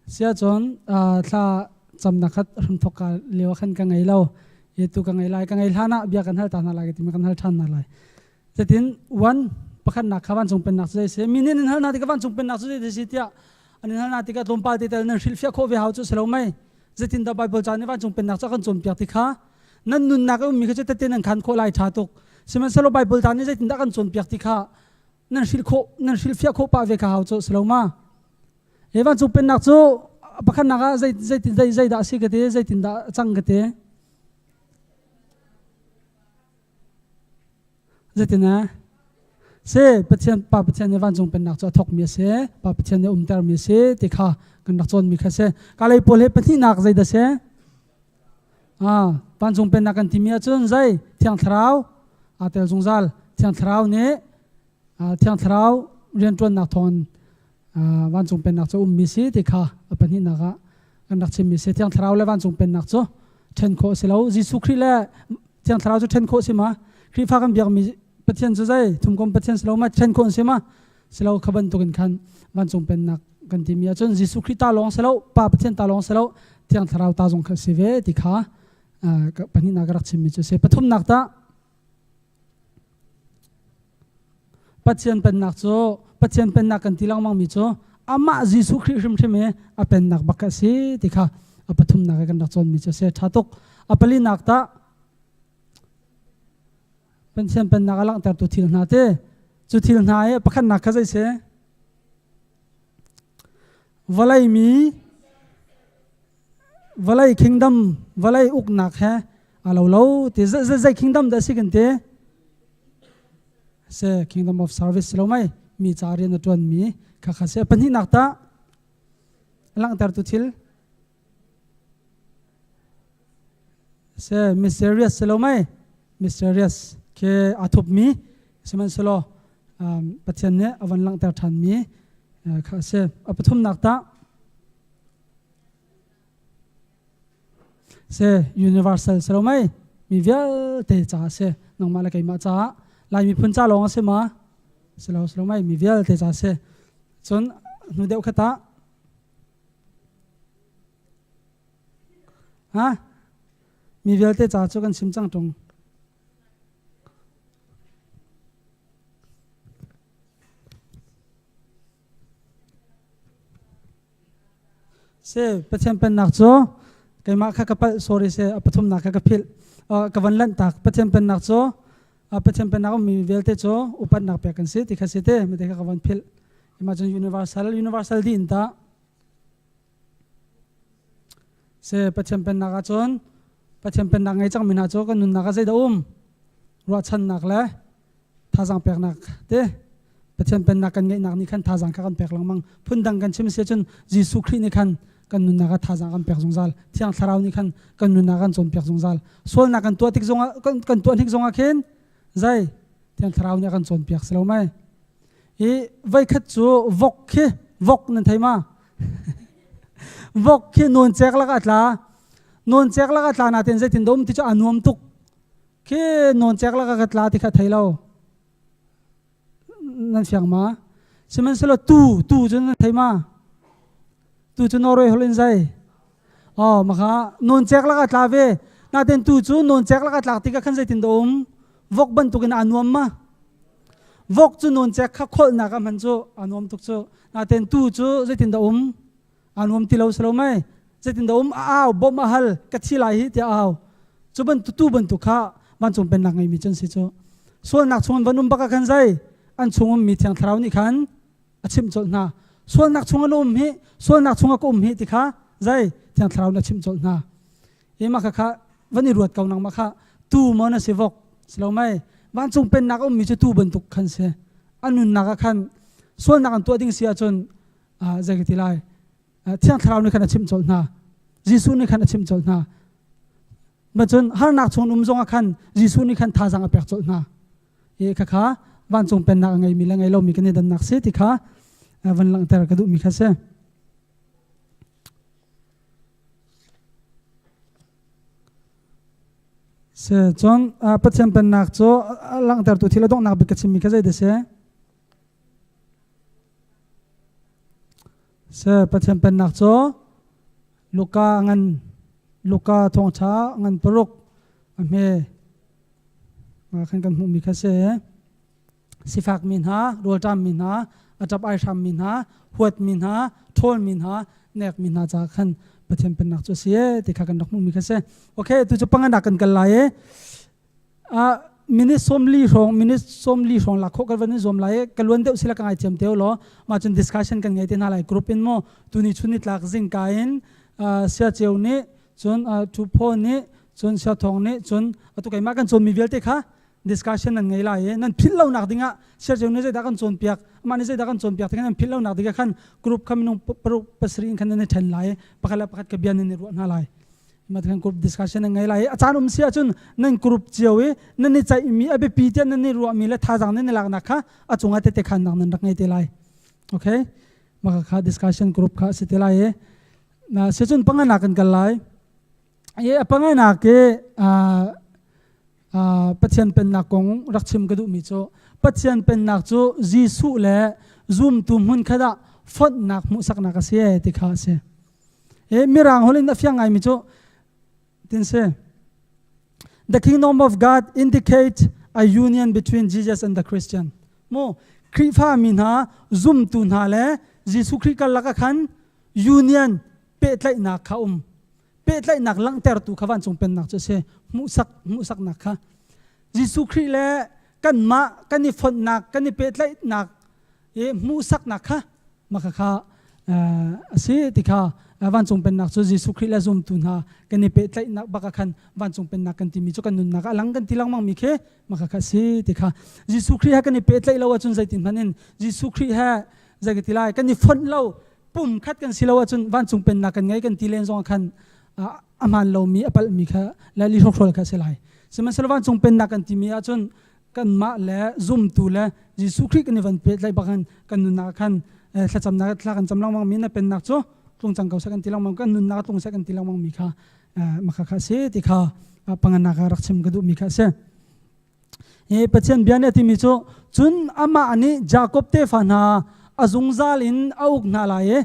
Siacun thla camnak khat hramthok ka lio khan ka ngei lo. I tu ka ngei lai. Ka ngei hlan ah bia kan hal ta hna lai ka ti kan hal ṭhan hna lai. Cutin one pakhatnak kha vancung pennak cu zei si? Mi nih nan hal hna tikah vancung pennak cu zei si tiah an in hal hna tikah tlawmpal te tel nan hrilhfiah khawh ve hau cu si lo mei? Zeitindah Bible ca nih vancung pennak cu a kan cawnpiak ti kha nan nunnak i ummi kha cu tete nan khan khawh lai ṭha tuk. Sihmanhsehlaw Bible ca nih zeitindah a kan cawnpiak ti kha nan hrilh khawh nan hrilhfiah khawh pah ve kha hau cu si lo ma he vancung pennak cu pakhatnak ah zei zei zei zei dah si ka ti zeitindah cang ka ti zeitin eh se pathian pa pathian nih vancung pennak cu a thawk mi a si pa pathian nih umter mi a si ti kha kan rak cawn mi kha si kalei pawl he pahnihnak zei dah si Ah, vancung pennak kan timi ahcun zei Thiang Thlarau aa tel zungzal. Thiang Thlarau nih Thiang Thlarau rianṭuannak thawngin vancung pennak cu ummi si ti kha a pahnihnak ah kan rak chimmi si. Thiang Thlarau le vancung pennak cu ṭhen khawh a si lo. Jesuh Khrih le Thiang Thlarau cu ṭhen khawh a si ma? Khrihfa kan biakmi Pathian cu zei thumkom Pathian si lo ma? Ṭhen khawh an si ma? Si lo kha bantukin khan vancung pennak kan timi ahcun Jesuh Khrih ta lawng si lo, Pa Pathian ta lawng si lo, Thiang Thlarau ta zong kha si ve ti kha pahnihnak ka rak chimmi cu si. Pathumnak tah Pathian pennak cu Pathian pennak kan ti lengmang mi cu amah Jesuh Khrih hrimhrim hi a pennak bak a si ti kha a pathumnak kan rak cawnmi cu a si. Ṭha tuk. A palinak tah Pathian pennak a langhtertu thil hna te cu thil hna i pakhatnak kha zei si? Vawlei mi vawlei kingdom vawlei uknak he a lo lo ti zei kingdom dah si kan ti? Se kingdom of service lo mai mi ca rian a tuan mi kha kha se pahnihnak ta langhtertu thil Se mysterious si lo mei? Mysterious khi aa thupmi sihmanhsehlaw Pathian nih a von langhter ṭhanmi kha a si. A pathumnak tah se universal si lo mei? Mi vialte ca a si. Nangmah le keimah caah Lai miphun ca lawng a si ma? Si lo, si lo mei? Mi vialte ca a si. Cun hnu deuh kha tah Ha? Mi vialte ca cu kan chim cang ṭung. Se Pathian pennak cu keimah kha ka palh sorry se a pathumnak kha ka philh ka van lanh tak Pathian pennak cu Pathian pennak ummi vialte cu upatnak pek kan si ti kha si te mate kha ka van philh ima cun universal universal di in ta Se Pathian pennak ahcun Pathian pennak ngei cangmi hna cu kan nunnak ah zeidah um? Ruahchannak le thazaang peknak te Pathian pennak kan ngeihnak nih khan thazaang kha kan pek lengmang. Phundang kan chim si ahcun Jesuh Khrih nih khan kan nunnak ah thazaang kan pek zungzal. Thiang Thlarau nih khan kan nunnak kan cawnpiak zungzal. Sualnak kan tuah tik zongah kan, kan tuah hnik zongah khin zai Thiang Thlarau nih a kan cawnpiak si lo mei? I voikhat cu vok khi vok nan thei ma? Vok khi nawn cek lak a tla. Nawn cek lak a tla nain zeitin dah um ti cu a nuam tuk. Khi nawn cek lak a ka tla ti kha thei lo. Nan fiang ma? Sihmanhsehlaw tu tu cu nan thei ma? Tu cu Norway holh in zai. Oh, maka nawn cek lak a tla ve. Nain tu cu nawn cek lak a tlak tikah khan zeitin dah um? Vok bantukin aa nuam ma? Vok cu nawncek kha kholhnak ah hman cu aa nuam tuk cu. Nain tu cu zeitindah um? Aa nuam ti lo si lo mei? Zeitindah um? A au, bawmh a hal, ka thi lai hi tiah a au. Cu bantuk tu bantuk kha vancung pennak ngeimi cu an si cu. Sualnak chung an van um bak ah khan zei? An chung ummi Thiang Thlarau nih khan a chimh colh hna. Sualnak chung an um hi, sualnak chungah ka um hi ti kha zei? Thiang Thlarau nih a chimh colh hna. I mah kha van i ruat ko nangmah kha tu maw na si vok si lo mei vancung pennak a ummi cu tu bantuk khan si an nunnak ah khan sualnak an tuah ding si ahcun zei ka ti lai thiang thlarau nih khan a chimh colh hna Jesuh nih khan a chimh colh hna ma cun harnak chung um zong ah khan Jesuh nih khan thazaang a pek colh hna i khakha vancung pennak a ngeimi le ngei lomi kan i dannak si ti kha van langhter ka duhmi kha si Si cun Pathian Pennak cu langhtertu thil a donghnak bik ka chimmi kha zei dah si? Se Pathian pennak cu Luka ngan Luka thawngṭha ngan paruk a hme khan kan hmuhmi kha si. Sifakmi hna, rawlṭammi hna, a ṭap aihrammi hna, huatmi hna, ṭhawlmi hna, nekmi hna caah khan Pathian pennak cu a si e ti kha kan rak hmuhmi kha si. Okay, tu cu panganak kan kal lai i minute 40 hrawng minute 40 hrawng lak khawh kan van in zuam lai i ka luan deuh sila ka ngaithiam te law mah cun discussion kan ngei te hna lai group in maw tuni chun ni tlak zingka in sia ceu nih cun thu phaw nih cun sia thong nih cun atu keimah kan cawnmi vialte kha discussion nan ngei lai i nan philh lonak dingah sia ceu nih zeidah kan cawnpiak amah nih zeidah kan cawnpiak tikah nan philh lonak dingah khan group kha minung paruk pasarih in khan nan i ṭhen lai i pakhat le pakhat ka bia nan i ruah hna lai mah khan group discussion nan ngei lai i a caan um si ahcun nan group cio i nan i ceihmi a biapi tiah nan i ruahmi le thazaang nan i laknak kha a cungah tehte khannak nan rak ngei te lai okay maka kha discussion group kha si te lai i na sicun panganak kan kal lai i a panganak i Pathian pennak kong rak chim ka duhmi cu Pathian pennak cu Jesuh le zumtu hmun khat ah fonhnak hmuhsaknak a si ti kha a si. E mirang holh in a fiang ngaimi cu tin si The kingdom of God indicate a union between Jesus and the Christian. Mu Khrihfa mi hna zumtu hna le Jesuh Khrih karlak ah khan union pehtlaihnak kha um. Pehtlaihnak langhtertu kha vancung pennak cu a si. Hmuhsak hmuhsaknak kha Jesuh Khrih le kanmah kan i fonhnak kan i pehtlaihnak i hmuhsaknak kha maka kha a si ti kha vancung pennak cu Jesuh Khrih le zumtu hna kan i pehtlaihnak bak ah khan vancung pennak kan timi cu kan nunnak ah a lang kan ti lengmang mi khi maka kha si ti kha Jesuh Khrih he kan i pehtlaih lo ahcun zeitin hmanh in Jesuh Khrih he zei ka ti lai kan i fonh lo pum khat kan si lo ahcun vancung pennak kan ngei kan ti len zong khan a hmaan lomi a palhmi kha le lihrokhrawl kha a si lai sihmanhsehlaw vancung pennak kan timi ahcun kanmah le zumtu le Jesuh Khrih kan i van pehtlaih bak hin kan nunnak khan thlacamnak thla kan cam lengmang mi na pennak cu tlung cang ko seh kan ti lengmang kan nunnak tlung seh kan ti lengmang mi kha makha kha si ti kha panganak ah rak chim ka duh mi kha si hi Pathian bia nih a timi cu cun amah nih Jakob tefa hna a zungzal in a uk hna lai i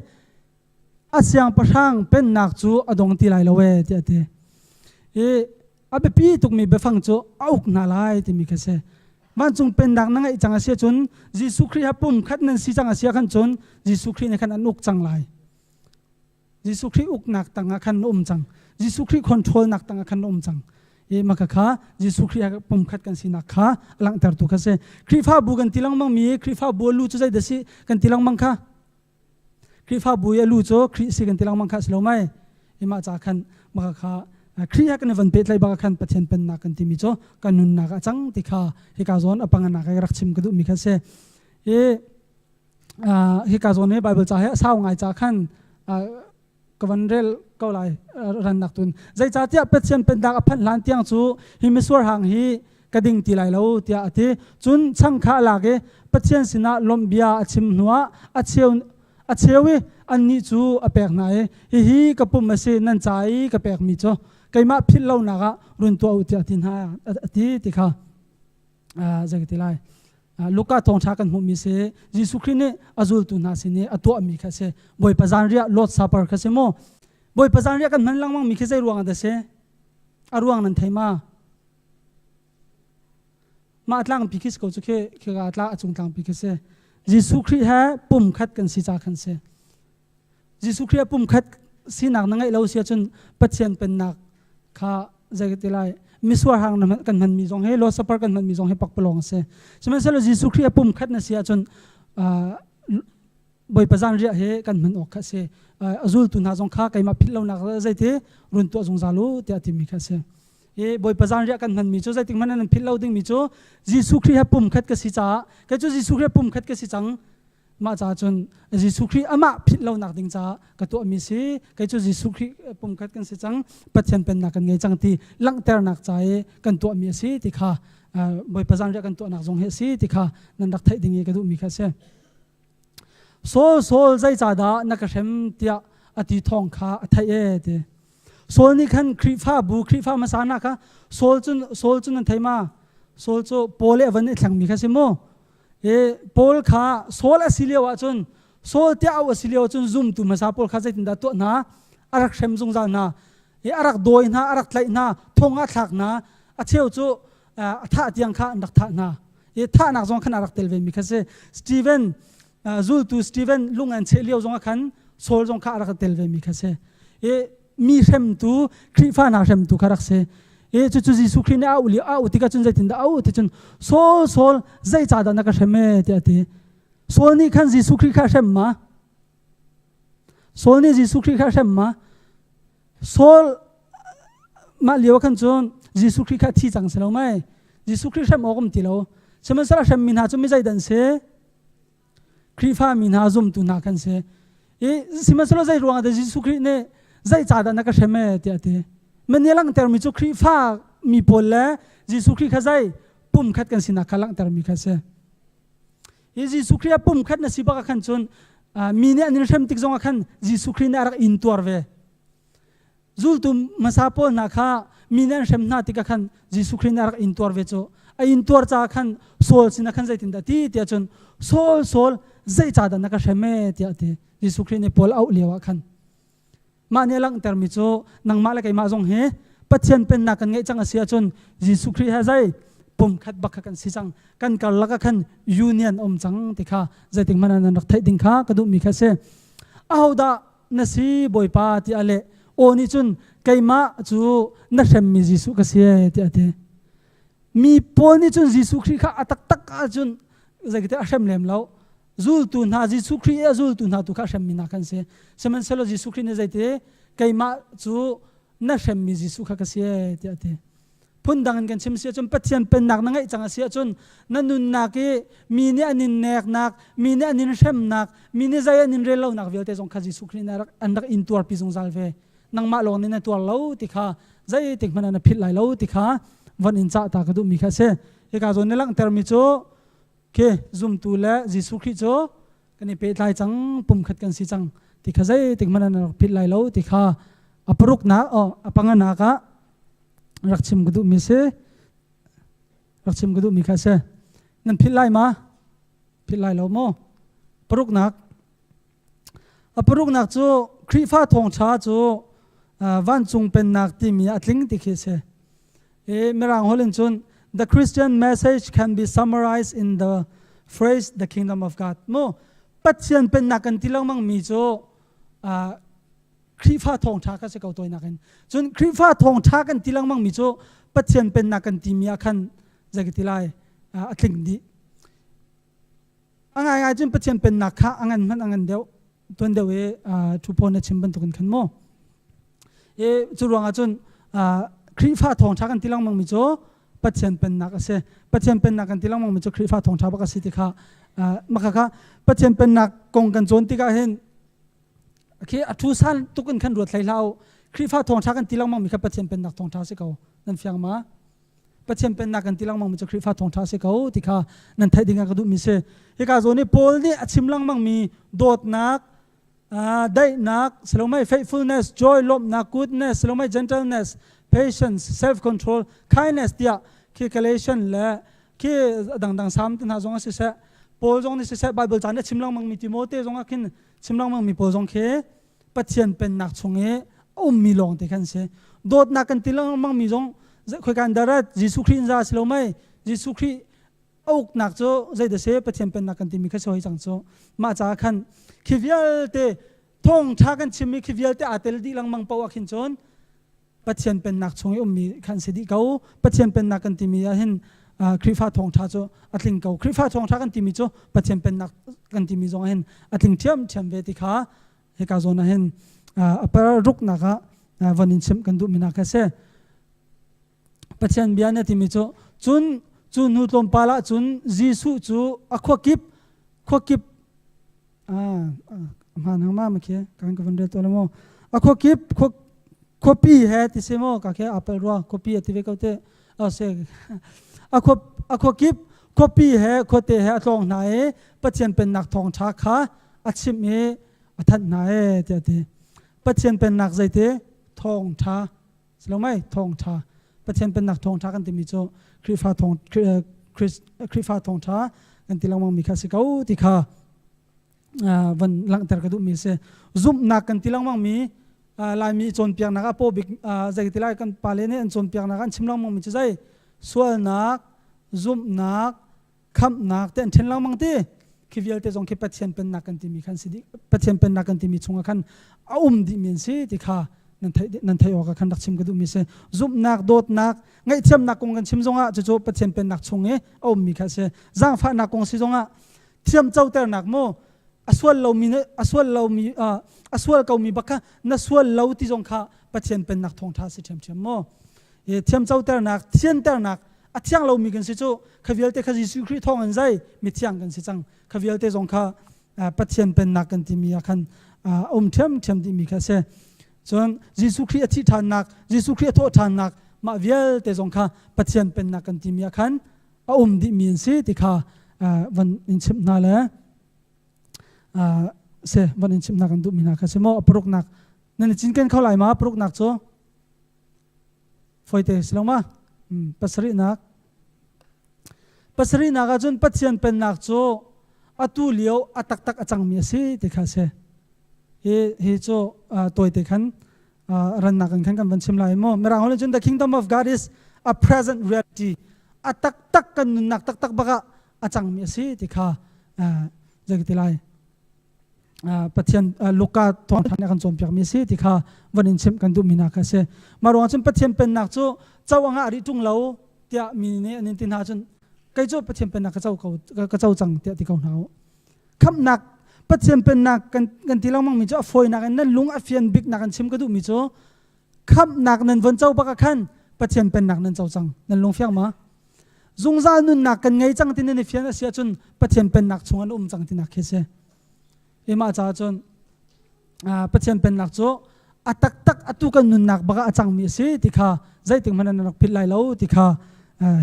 a siangpahrang pennak cu a dong ti lai lo e tiah a ti i a biapi tukmi biafang cu a uk hna lai timi kha si. Vancung pennak na ngeih cang a si ahcun Jesuh Khrih he pum khat nan si cang a si ahkhan cun Jesuh Khrih nih khan an uk cang lai. Jesuh Khrih uknak tangah khan na um cang. Jesuh Khrih controlnak tangah khan na um cang. I maka kha Jesuh Khrih he pum khat kan sinak kha a langhtertu kha si. Khrihfabu kan ti lengmang mi Khrihfabu lu cu zeidah si kan ti lengmang kha Khrihfabu i a lu cu Khrih si kan ti lengmang kha a si lo mei? I mah ca khan maka kha Khrih he kan i van pehtlaih bak khan Pathian pennak kan timi cu kan nunnak a cang ti kha hika zawn a panganak i rak chim ka duhmi kha si. I hika zawn hi Bible ca he a sau ngai ca khan ka van rel ko lai rannak tun zeicahtiah Pathian pennak a phanh hlan tiang cu hi misuar hang hi ka ding ti lai lo tiah a ti cun chang kha a lak i Pathian sinah lawmh bia a chim hnuah a cheu a cheu i annih cu a pek hna i hihi ka pum a si nan ca i ka pekmi cu keimah philh lonak ah run tuah u tiah a ti hna a ti ti kha zei ka ti lai Luka thawngṭha kan hmuhmi si Jesuh Khrih nih a zultu hna sin i a tuahmi kha si Bawipa zanriah Lord Supper kha si mu Bawipa zanriah kan hman lengmang mi khi zei ruang ah dah si a ruang nan thei ma mah tlangpi khi si ko cu khi khika tla a cung tlangpi khi si Jesuh Khrih he pum khat kan si ca khan si Jesuh Khrih pum khat sinak na ngeih lo si ahcun Pathian pennak kha zei ti lai misuar hang na kan hmanmi zong he Lord Supper kan hmanmi zong he pakpalawng a si. Sihmanhsehlaw Jesuh Khrih a pum khat na si ahcun Bawipa zanriah he kan hman awk kha a si. A zultu hna zong kha keimah philh lonak zeiti run tuah zungzal u tiah timi kha a si. I Bawipa zanriah kan hmanmi cu zeitik hmanh nan philh lo dingmi cu Jesuh Khrih he pum khat ka si caah kei cu Jesuh Khrih pum khat ka si cang Mah caah cun Jesuh Khrih amah philh lonak ding caah ka tuahmi si. Kei cu Jesuh Khrih pumkhat kan si cang, Pathian pennak kan ngei cang ti langhternak ca i kan tuahmi a si ti kha Bawipa zanriah kan tuahnak zong hi a si ti kha nan rak theih ding i ka duhmi kha a si. Saul, Saul, zeicahdah na ka hrem tiah a ti thawng kha a theih e ti. Saul nih khan Khrihfabu, Khrihfa hmasa hna kha Saul cu Saul cu nan thei ma? Saul cu Paul i a van i thlengmi kha si mu. I Paul kha Saul a si lio ahcun Saul tiah auh a si lio cun zumtu hmasa pawl kha zeitindah tuah hna? A rak hrem zungzal hna. I a rak dawi hna, a rak tlaih hna, thong ah thlak hna. A cheu cu a thah tiang kha an rak thah hna. I thahnak zong khan a rak tel ve mi kha si. Stephen zultu Stephen lung an cheh lio zong ah khan Saul zong kha a rak tel ve mi kha si. I mi hremtu Khrihfa hna hremtu kha rak si. I cucu Jesuh Khrih nih a auh lio a auh tikah cun zeitindah a auh ti cun Saul Saul zeicahdah na ka hrem e tiah a ti. Saul nih khan Jesuh Khrih kha a hrem ma? Saul nih Jesuh Khrih kha a hrem ma? Saul mah lio khan cun Jesuh Khrih kha a thi cang si lo mei? Jesuh Khrih hrem awk um ti lo. Sihmanhsehlaw a hremmi hna cu mi zeidah an si? Khrihfa mi hna zumtu hna kan si. I sihmanhsehlaw zei ruangah dah Jesuh Khrih nih zeicahdah na ka hrem e tiah a ti. Man nih a langhtermi cu Khrihfa mi pawl le Jesuh Khrih kha zei pumkhat kan sinak kha langhtermi kha a si. Hi Jesuh Khrih ah pumkhat na si bak ah khan cun mi nih an in hrem tik zongah khan Jesuh Khrih nih a rak in tuar ve. Zultu hmasa pawl hna kha mi nih an hrem hna tikah khan Jesuh Khrih nih a rak in tuar ve cu. A in tuar caah khan Saul sinah khan zeitindah ti tiah cun Saul Saul zeicahdah na ka hrem e tiah a ti. Jesuh Khrih nih Paul auh lio ah khan Mah nih a langhtermi cu nangmah le keimah zong hi Pathian pennak kan ngeih cang a si ahcun Jesuh Khrih he zei pumkhat bak kha kan si cang. Kan karlak ah khan union um cang ti kha zeitik hmanh ah nan rak theih ding kha ka duhmi kha a si. Ahodah na si Bawipa tiah a leh. Aw nih cun keimah cu na hremmi Jesuh ka si tiah a ti. Mi pawl nih cun Jesuh Khrih kha a taktak ahcun zeikite a hrem lem lo. Zultu hna Jesuh Khrih i a zultu hna tu kha a hremmi hna kan si. Sihmanhsehlaw Jesuh Khrih nih zeiti keimah cu na hremmi Jesuh kha ka si tiah a ti. Phundang in kan chim si ahcun Pathian pennak na ngeih cang a si ahcun na nunnak i mi nih an in neknak, mi nih an in hremnak, mi nih zei an in rel lonak vialte zong kha Jesuh Khrih nih an rak in tuarpi zungzal ve. Nangmah lawng nih na tuar lo ti kha zeitik hmanh ah na philh lai lo ti kha von in cah ta ka duhmi kha a si. Hika zawn na langhtermi cu khi zumtu le Jesuh Khrih cu kan i pehtlai cang pumkhat kan si cang ti kha zeitik hmanh ah na rak philh lai lo ti kha a paruknak oh a panganak ah rak chim ka duhmi si rak chim ka duhmi kha si nan philh lai ma philh lai lo maw paruknak A paruknak cu Khrihfa thawngṭha cu vancung pennak timi a tling ti khi a si. I Mirang holh in cun the Christian message can be summarized in the phrase the kingdom of God. Mu Pathian pennak kan ti lengmang mi cu Khrihfa thawngṭha kha si ko tawinak in. Cun Khrihfa thawngṭha kan ti lengmang mi cu Pathian pennak kan timi ah khan zei ka ti lai a tling dih. A ngaingai cun Pathian pennak kha a ngan hmanh a ngan deuh tuan deuh i thu pawn na chim bantukin khan maw i cu ruangah cun Khrihfa thawngṭha kan ti lengmang mi cu Pathian pennak a si Pathian pennak kan ti lengmang mi cu Khrihfa thawngṭha bak a si ti kha maka kha Pathian pennak kong kan cawn tikah hin khi a thu san tuk in khan ruat hlei hlah u Khrihfa thawngṭha kan ti lengmang mi kha Pathian pennak thawngṭha a si ko nan fiang ma Pathian pennak kan ti lengmang mi cu Khrihfa thawngṭha a si ko ti kha nan theih ding ah ka duhmi si. Hika zawn i Paul nih a chim lengmang mi dawtnak, daihnak, silomai faithfulness, joy, lawmhnak, goodness, silomai gentleness, patience, self-control, kindness tiah khi Galatian le khi dangdang sam te hna zong a siseh Paul zong nih siseh Bible caan a chim lengmang mi Timote zong ah khin chim lengmang mi pawl zong khi Pathian pennak chung i a ummi lawng te khan si. Dawtnak kan ti lengmang mi zong khoika in darat Jesuh Khrih in za si lo mei Jesuh Khrih a uknak cu zei da si Pathian pennak kan timi kha si hoi cang cu mah caah khan khi vialte thawngṭha kan chimmi khi vialte aa tel dih lengmang paoh ah khin cun Pathian pennak chung i ummi khan si dih ko. Pathian pennak kan timi ah hin Khrihfa thawngṭha cu a tling ko. Khrihfa thawngṭha kan timi cu Pathian pennak kan timi zong ah hin a tling ṭhiamṭhiam ve ti kha hika zawn ah hin a paruknak ah von in chimh kan duhmi hna kha si. Pathian bia nih a timi cu cun cu hnu tlawmpal ah cun Jesuh cu a khuakip khuakip hmaan hang ma ma khi kan ka van rel to maw a khuakip khuapi he ti se maw ka khi apple rua khuapi a ti ve ko te a se a khua a khuakip khuapi he khuate he a tlawng hna i Pathian pennak thawngṭha kha a chimh i a thanh hna e tiah ti Pathian pennak zeite thawngṭha Silomai thawngṭha Pathian pennak thawngṭha kan timi cu Khrihfa thawng Khrihfa thawngṭha kan ti lengmang mi kha si ko ti kha. Van langhter ka duhmi a si. Zumhnak kan ti lengmang mi Laimi cawnpiaknak ah paw bik zei ti lai kan pale nih an cawnpiaknak an chim lengmang mi cu zei sualnak, zumhnak, khamhnak te an ṭhen lengmang ti. Khi vialte zong khi Pathian pennak kan timi khan si dih Pathian pennak kan timi chungah khan a um dihmi an si ti kha nan theih nan theih awk ah khan rak chim ka duhmi si. Zumhnak, dawtnak, ngaihthiamnak kong kan chim zongah cucu Pathian pennak chung i a ummi kha a si. Zaangfahnak kong si zongah thiamcoternak mu a sual lomi a sual lomi a sual komi bak kha na sual lo ti zong kha Pathian pennak thawngṭha si ṭhiamṭhiam mu. Thiamcoternak thianternak a thiang lomi kan si cu kha vialte kha Jesuh Khrih thawng in zai mithiang kan si cang. Kha vialte zong kha Pathian pennak kan timi ah khan a um ṭhiamṭhiam dihmi kha a si. Cun Jesuh Khrih a thih ṭhannak Jesuh Khrih a thawh ṭhannak mah vialte zong kha Pathian pennak kan timi ah khan a um dihmi an si ti kha van in chimh hna le se van in chimh hna kan duhmi hna kha si maw? A paruknak nan i cinken kho lai ma? Paruknak cu foite si lo ma? Pasarihnak. Pasarihnak ahcun Pathian pennak cu atu lio a taktak a cangmi a si ti kha si. Hi hi cu tawite khan rannak in khan kan van chim lai mu. Mirang holh cun the kingdom of God is a present reality. A taktak kan nunnak taktak bak ah a cangmi a si ti kha zei ti lai Pathian Luka thawngtha nih a kan cawnpiakmi a si ti kha van in chimh kan duhmi hna kha a si. Mah ruangah cun Pathian pennak cu co a ngah rih ṭung lo tiah mi nih an in ti hna cun kei cu Pathian pennak ka co ko ka co cang tiah ti ko hna u. Khamhnak Pathian pennak kan kan ti lengmang mi cu a fawinak in nan lung a fian biknak an chim ka duhmi cu khamhnak nan von co bak ah khan Pathian pennak nan co cang. Nan lung fiang ma? Zungzal nunnak kan ngei cang ti nan i fian a si ahcun Pathian pennak chung an um cang tinak khi si. Imah caah cun Pathian pennak cu a taktak atu kan nunnak bak ah a cangmi a si ti kha zeitik hmanh an rak philh lai lo ti kha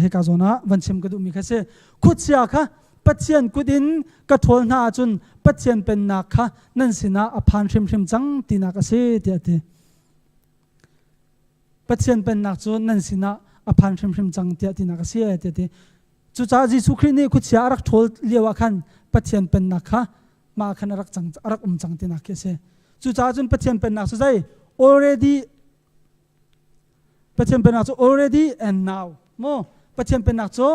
hika zawn ah van chim ka duhmi kha si. Khuachia kha Pathian kut in ka ṭhawl hna ahcun Pathian pennak kha nan sinah a phan hrimhrim cang tinak a si tiah a ti. Pathian pennak cu nan sinah a phan hrimhrim cang tiah tinak a si tiah ti. Cucaah Jesuh Khrih nih khuachia a rak ṭhawl lio ah khan Pathian pennak kha mah khan a rak cang a rak um cang tinak khi a si. Cucaah cun Pathian pennak cu zei? Already Pathian pennak cu already and now. Mu Pathian pennak cu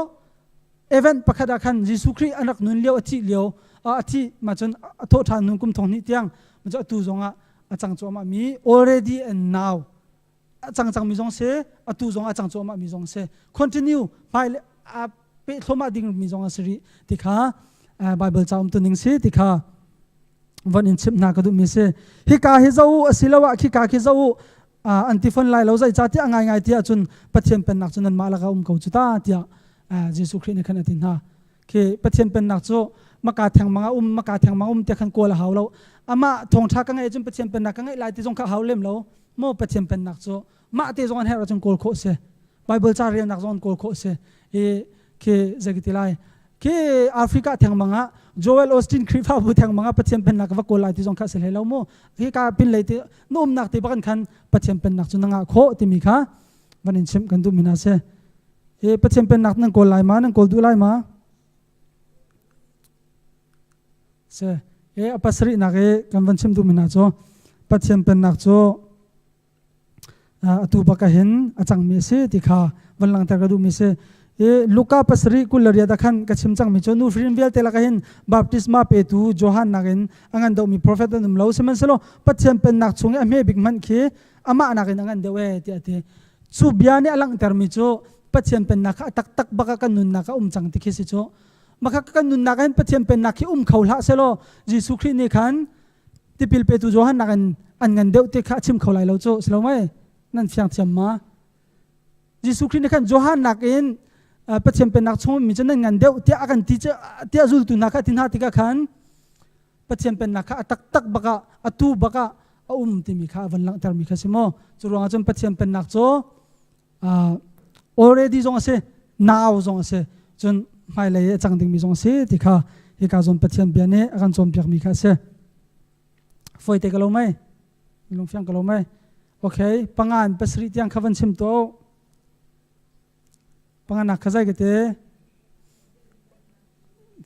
event pakhat ah khan Jesuh Khrih an rak nun lio a thih lio a thih ma cun a thawh ṭhan nun kum thong hnih tiang ma cu atu zong ah a cang cuahmah mi already and now a cang cangmi zong si atu zong a cang cuahmah mi zong si continue hmai a peh thluahmah ding mi zong a si rih ti kha Bible ca um tu ning si ti kha von in chimh hna ka duhmi si. Hika hi zo u asiloah khika khi zo u an ti fon lai lo zei ca tiah ngai ngai tiah cun Pathian pennak cu nanmah lakah um ko cu ta tiah Jesuh Khrih nih khan a ti hna. Khi Pathian pennak cu maka thengmang a um maka thengmang um tiah khan kawl a hau lo. Amah thawngṭha ka ngeih cun Pathian pennak ka ngeih lai ti zong kha a hau lem lo. Maw Pathian pennak cu mah te zong an herh ahcun kawl khawh si. Bible ca relnak zong an kawl khawh si. I khi zei ti lai khi Africa thengmang ah Joel Osteen Khrihfabu thengmang ah Pathian pennak va kawl lai ti zong kha si hlei lo mu. Hi ka pin lei ti na umnak te bakan khan Pathian pennak cu na ngah khawh timi kha van in chimh kan duh mi hna si. Hi Pathian pennak nan kawl lai ma nan kawl duh lai ma? Si. E a pasarihnak i kan van chim duh mi hna cu Pathian pennak cu atu bak hin a cangmi a si ti kha van langhter ka duhmi si. I Luka pasarih 28 ah khan ka chim cangmi cu nuhrin vialte lakah hin baptisma petu Johan nakin a ngan deuhmi profet an um lo. Sihmanhsehlaw Pathian pennak chung i a hme bik hmanh khi amah nakin a ngan deuh ee tiah a ti. Cu bia nih a langhtermi cu Pathian pennak kha a taktak bak ah kan nunnak ah um cang ti khi si cu. Maka kan nunnak ah hin Pathian pennak khi um kho hlah sehlaw Jesuh Khrih nih khan tipil petu Johan nakin an ngan deuh ti kha a chim kho lai lo cu si lo mei? Nan fiang thiam ma? Jesuh Khrih nih khan Johan nakin Pathian pennak chung mi cu nan ngan deuh tiah a kan ti tiah zultu hna kha ti hna tikah khan Pathian pennak kha a taktak bak ah atu bak ah a um timi kha a van langhtermi kha si maw? Cu ruangah cun Pathian pennak cu already zong a si now zong a si cun hmailei a cang dingmi zong a si ti kha hika zawn Pathian bia nih a kan cawnpiakmi kha a si. Foite ka lo mei? Lungfiang ka lo mei? Okay pangan pasarih tiang kha van chim to panganak kha zai ka te?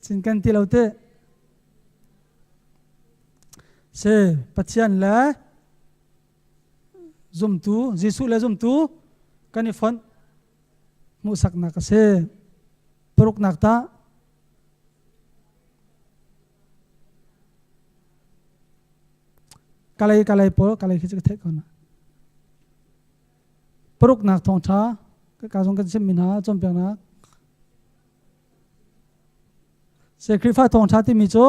Cin kan ti lo te. Si Pathian le zumtu Jesuh le zumtu kan i fonh hmuhsaknak a si. Paruknak tah Kalay kalay pawl kalay khi cu ka theih ko na. Paruknak thawngṭha ka zong kan chimmi hna cawnpiaknak. Se Khrihfa thawngṭha timi cu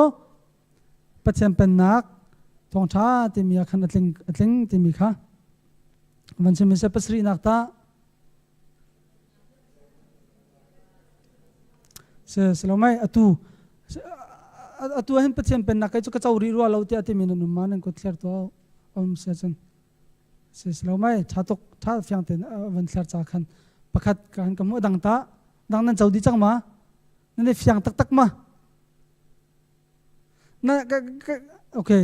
Pathian pennak thawngṭha timi ah khan a tling a tling timi kha van chim se pasarihnak tah Se salomai atu atu hin Pathian pennak kai cu ka co rih rua lo tiah timi nan um ma nan kut thler to om se cun se salomai tha tuk tha fiang ten van thler cha khan pakhat kan ka mu dang ta dang nan co di cang ma nan i fiang taktak ma na okay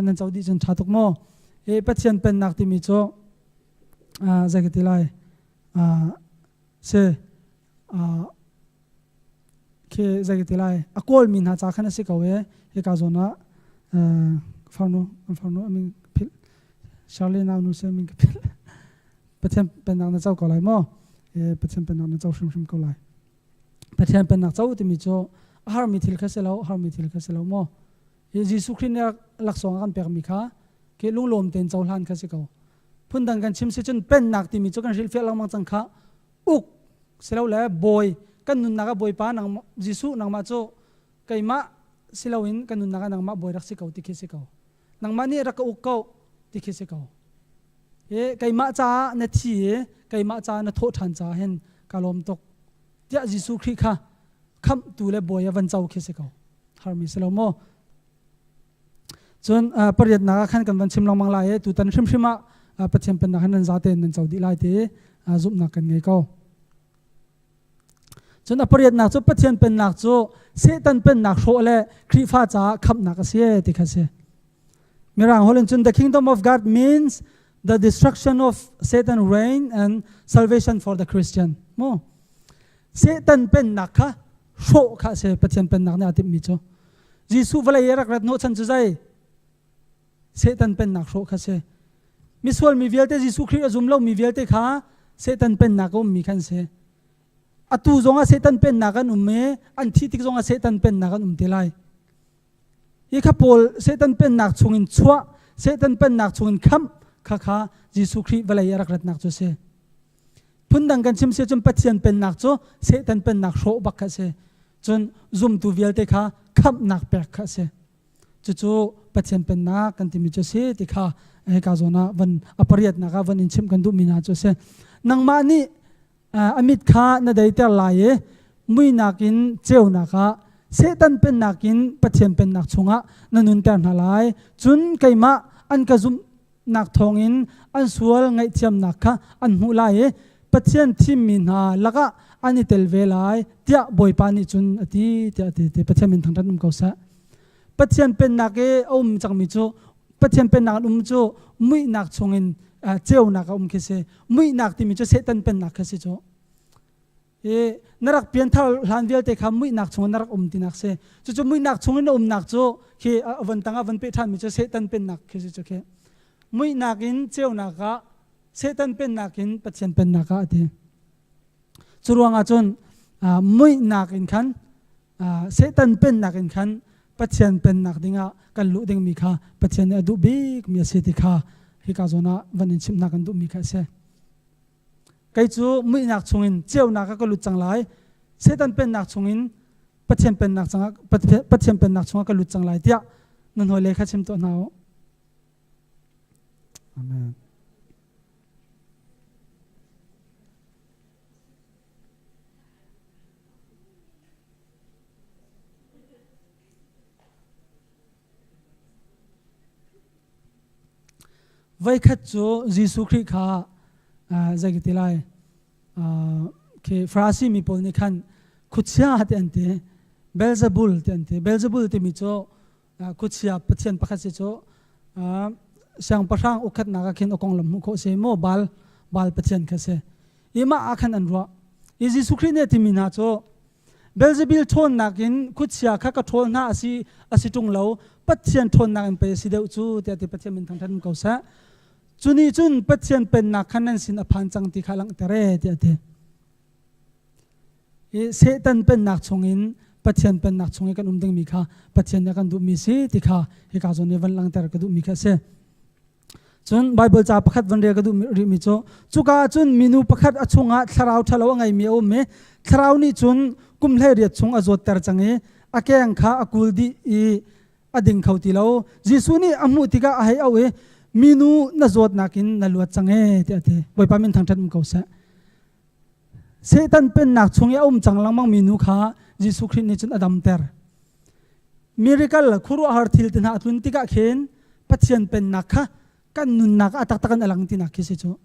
nan co dih cun tha tuk maw e Pathian pennak timi cu zei ka ti lai si khi zei ka ti lai a kawlmi hna ca khan a si ko e hika zawn ah farnu kan farnu amin philh Shirley nau nu se min ka philh Pathian pennak na co ko lai maw Pathian pennak na co hrimhrim ko lai Pathian pennak co timi cu a harmi thil kha si lo harmi thil kha si lo maw hi Jesuh Khrih nih laksawng a kan pekmi kha khi lunglawm tein cohlan kha si ko phundang kan chim si cun pennak timi cu kan hrilhfiah lengmang cang kha uk silole bawi kan nunnak ah bawipa nang Jesuh nangmah cu keimah siloin kan nunnak ah nangmah bawi rak si ko ti khi si ko nangmah nih rak ka uk ko ti khi si ko e keimah caah na thi i keimah caah na thawh ṭhan caah hin ka lawm tuk tiah Jesuh Khrih kha khamhtu le bawi a van co khi si ko harmi si lo maw Cun pariatnak ah khan kan van chim lengmang lai i tutan hrimhrim ah Pathian pennak hin nan zatein nan co dih lai ti zumhnak kan ngei ko. Cun a pariatnak cu Pathian pennak cu Satan pennak hrawh le Khrihfa caah khamhnak a si ti kha si. Mirang holh in cun the kingdom of God means the destruction of Satan reign and salvation for the Christian. Mu. Satan pennak kha hrawh kha a si Pathian pennak nih aa timhmi cu. Jesuh vawlei i rak rat hnawhchan cu zei? Satan pennak hrawh kha si. Misual mi vialte Jesuh Khrih a zum lomi vialte kha Satan pennak a ummi khan si. Atu zongah Satan pennak an um i an thih tik zongah Satan pennak an um te lai. Hi kha pawl Satan pennak chungin chuah, Satan pennak chungin khamh kha kha Jesuh Khrih vawlei a rak ratnak cu a si. Phundang kan chim si cun Pathian pennak cu Satan pennak hrawh bak kha a si. Cun zumtu vialte kha khamhnak pek kha a si. Cucu Pathian pennak kan timi cu a si ti kha hika zawn ah van a pariatnak ah van in chimh kan duhmi hna cu a si. Nangmah nih a mit kha na deiter lai i muinak in ceunak ah Satan pennak in Pathian pennak chungah na nunter hna lai. Cun keimah an ka zumh nak thawngin an sual ngaihthiamnak kha an hmuh lai i Pathian thimmi hna lakah an i tel ve lai tiah Bawipa nih cun a ti tiah a ti ti Pathian min thangṭhat um ko seh. Pathian pennak i a um cangmi cu Pathian pennak an um cu muihnak chungin ceunak a um khi si. Muihnak timi cu Satan pennak khi si cu. I na rak pianthar hlan vialte kha muihnak chungin na rak um tinak si. Cucu muihnak chungin na umnak cu khi a von tangah von peh ṭhanmi cu Satan pennak khi si cu khi. Muihnak in ceunak ah Satan pennak in Pathian pennak ah a ti. Cu ruangah cun muihnak in khan Satan pennak in khan Pathian pennak dingah kan luh dingmi kha Pathian nih a duh bikmi a si ti kha hika zawn ah van in chimhnak kan duhmi kha a si. Kei cu muihnak chungin ceunak ah ka lut cang lai. Satan pennak chungin Pathian pennak cangah Pathian pennak chungah ka lut cang lai tiah nan hawile kha chim tuah hna u. Amen. Voikhat cu Jesuh Khrih kha zei ka ti lai khi Farasi mi pawl nih khan khuachia ti an ti Beelzebul ti an ti Beelzebul timi cu khuachia pathian pakhat si cu siangpahrang ukhatnak ah khin a konglam hmuh khawh si maw Baal Baal pathian kha si i mah ah khan an ruah i Jesuh Khrih nih a timi hna cu. Belzebil ṭhawnnak in khuachia kha ka ṭhawl hna a si a si ṭung lo Pathian ṭhawnnak in pei a si deuh cu tiah ti Pathian min thangṭhat um ko seh. Cu nih cun Pathian pennak kha nan sin a phan cang ti kha langhter e tiah a ti. I Satan pennak chungin Pathian pennak chung i kan um dingmi kha Pathian nih a kan duhmi si ti kha hika zawn i van langhter ka duhmi kha a si. Cun Baibal ca pakhat van rel ka duh rihmi cu cuka ah cun minu pakhat a chungah thlarau ṭhalo a ngeimi a um i thlarau nih cun kum 18 chung a zawtter cang i a keng kha a kul dih i a ding kho ti lo. Jesuh nih a hmuh tikah a hei auh i minu na zawtnak in na luat cang ee tiah a ti. Bawipa min thangṭhat um ko seh. Satan pennak chung i a um cang lengmang mi nu kha Jesuh Khrih nih cun a damter. Miracle khuaruahhar thil te hna a tlun tikah khin Pathian pennak kha kan nunnak ah taktak in a lang tinak khi si cu.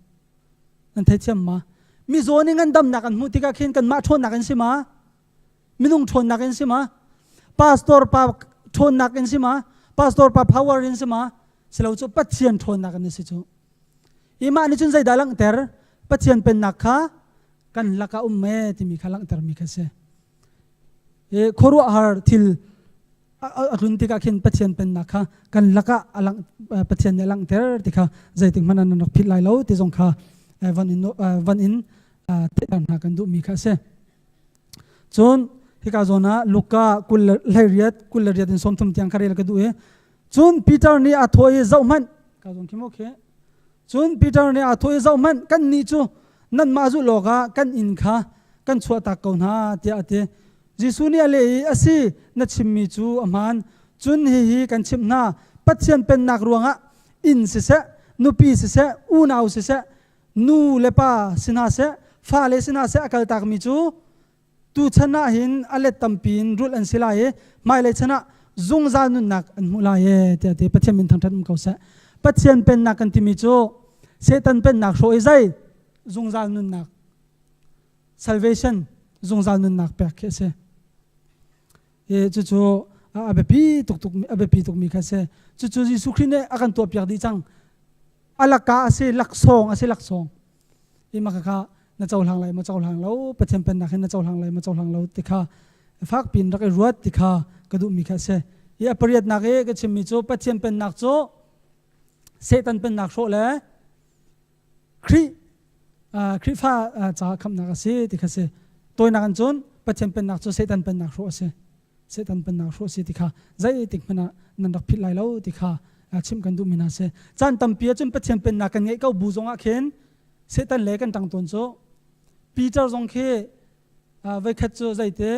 Nan theithiam ma? Mizaw nih ngandamnak an hmuh tikah khin kanmah ṭhawnnak in si ma? Minung ṭhawnnak in si ma? Pastor pa ṭhawnnak in si ma? Pastor pa power in si ma? Silo cu Pathian ṭhawnnak in si cu. I mah nih cun zeidah langhter? Pathian pennak kha kan lakah um e timi kha langhtermi kha si. I khuaruahhar thil a tlun tikah khin Pathian pennak kha kan lakah a lang, Pathian nih a langhter ti kha zeitik hmanh ah nan rak philh lai lo ti zong kha van in van in theihter hna kan duhmi kha a si. Cun hika zawn ah Luka 28 28 in 30 tiang kha rel ka duh i cun Peter nih a thawh i zohhmanh ka zawn khi maw khi cun Peter nih a thawh i zohhmanh kan nih cu nanmah zulh awkah kan inn kha kan chuahtak ko hna tiah a ti Jesuh nih a leh i a si na chimmi cu a hmaan cun hihi kan chimh hna Pathian pennak ruangah inn siseh nupi siseh unau siseh nu le pa si hna seh fale si hna seh a kaltakmi cu tuchan ah hin a let tampi in rulh an si lai i hmailei chan ah zungzal nunnak an hmuh lai e tiah ti Pathian min thangṭhat um ko seh. Pathian pennak kan timi cu Satan pennak hrawh i zei zungzal nunnak salvation zungzal nunnak pek khi a si. I cucu a biapi tuk tuk a biapi tukmi kha a si. Cucu Jesuh Khrih nih a kan tuahpiak dih cang. A laka a si laksawng a si laksawng. I mah kha na cohlang lai maw cohlang lo Pathian pennak hin na cohlang lai maw cohlang lo ti kha fak piin rak i ruat ti kha ka duhmi kha a si. Hi a pariatnak i ka chimmi cu Pathian pennak cu Satan pennak hrawh le Khrih Khrihfa caah khamhnak a si ti kha si. Tawinak in cun Pathian pennak cu Satan pennak hrawh a si. Satan pennak hrawh a si ti kha zeitik hmanh ah nan rak philh lai lo ti kha chimh kan duhmi hna si. Caan tampi ahcun Pathian pennak kan ngeih ko bu zongah khin Satan le kan ṭang tawn cu. Peter zong khi voikhat cu zeite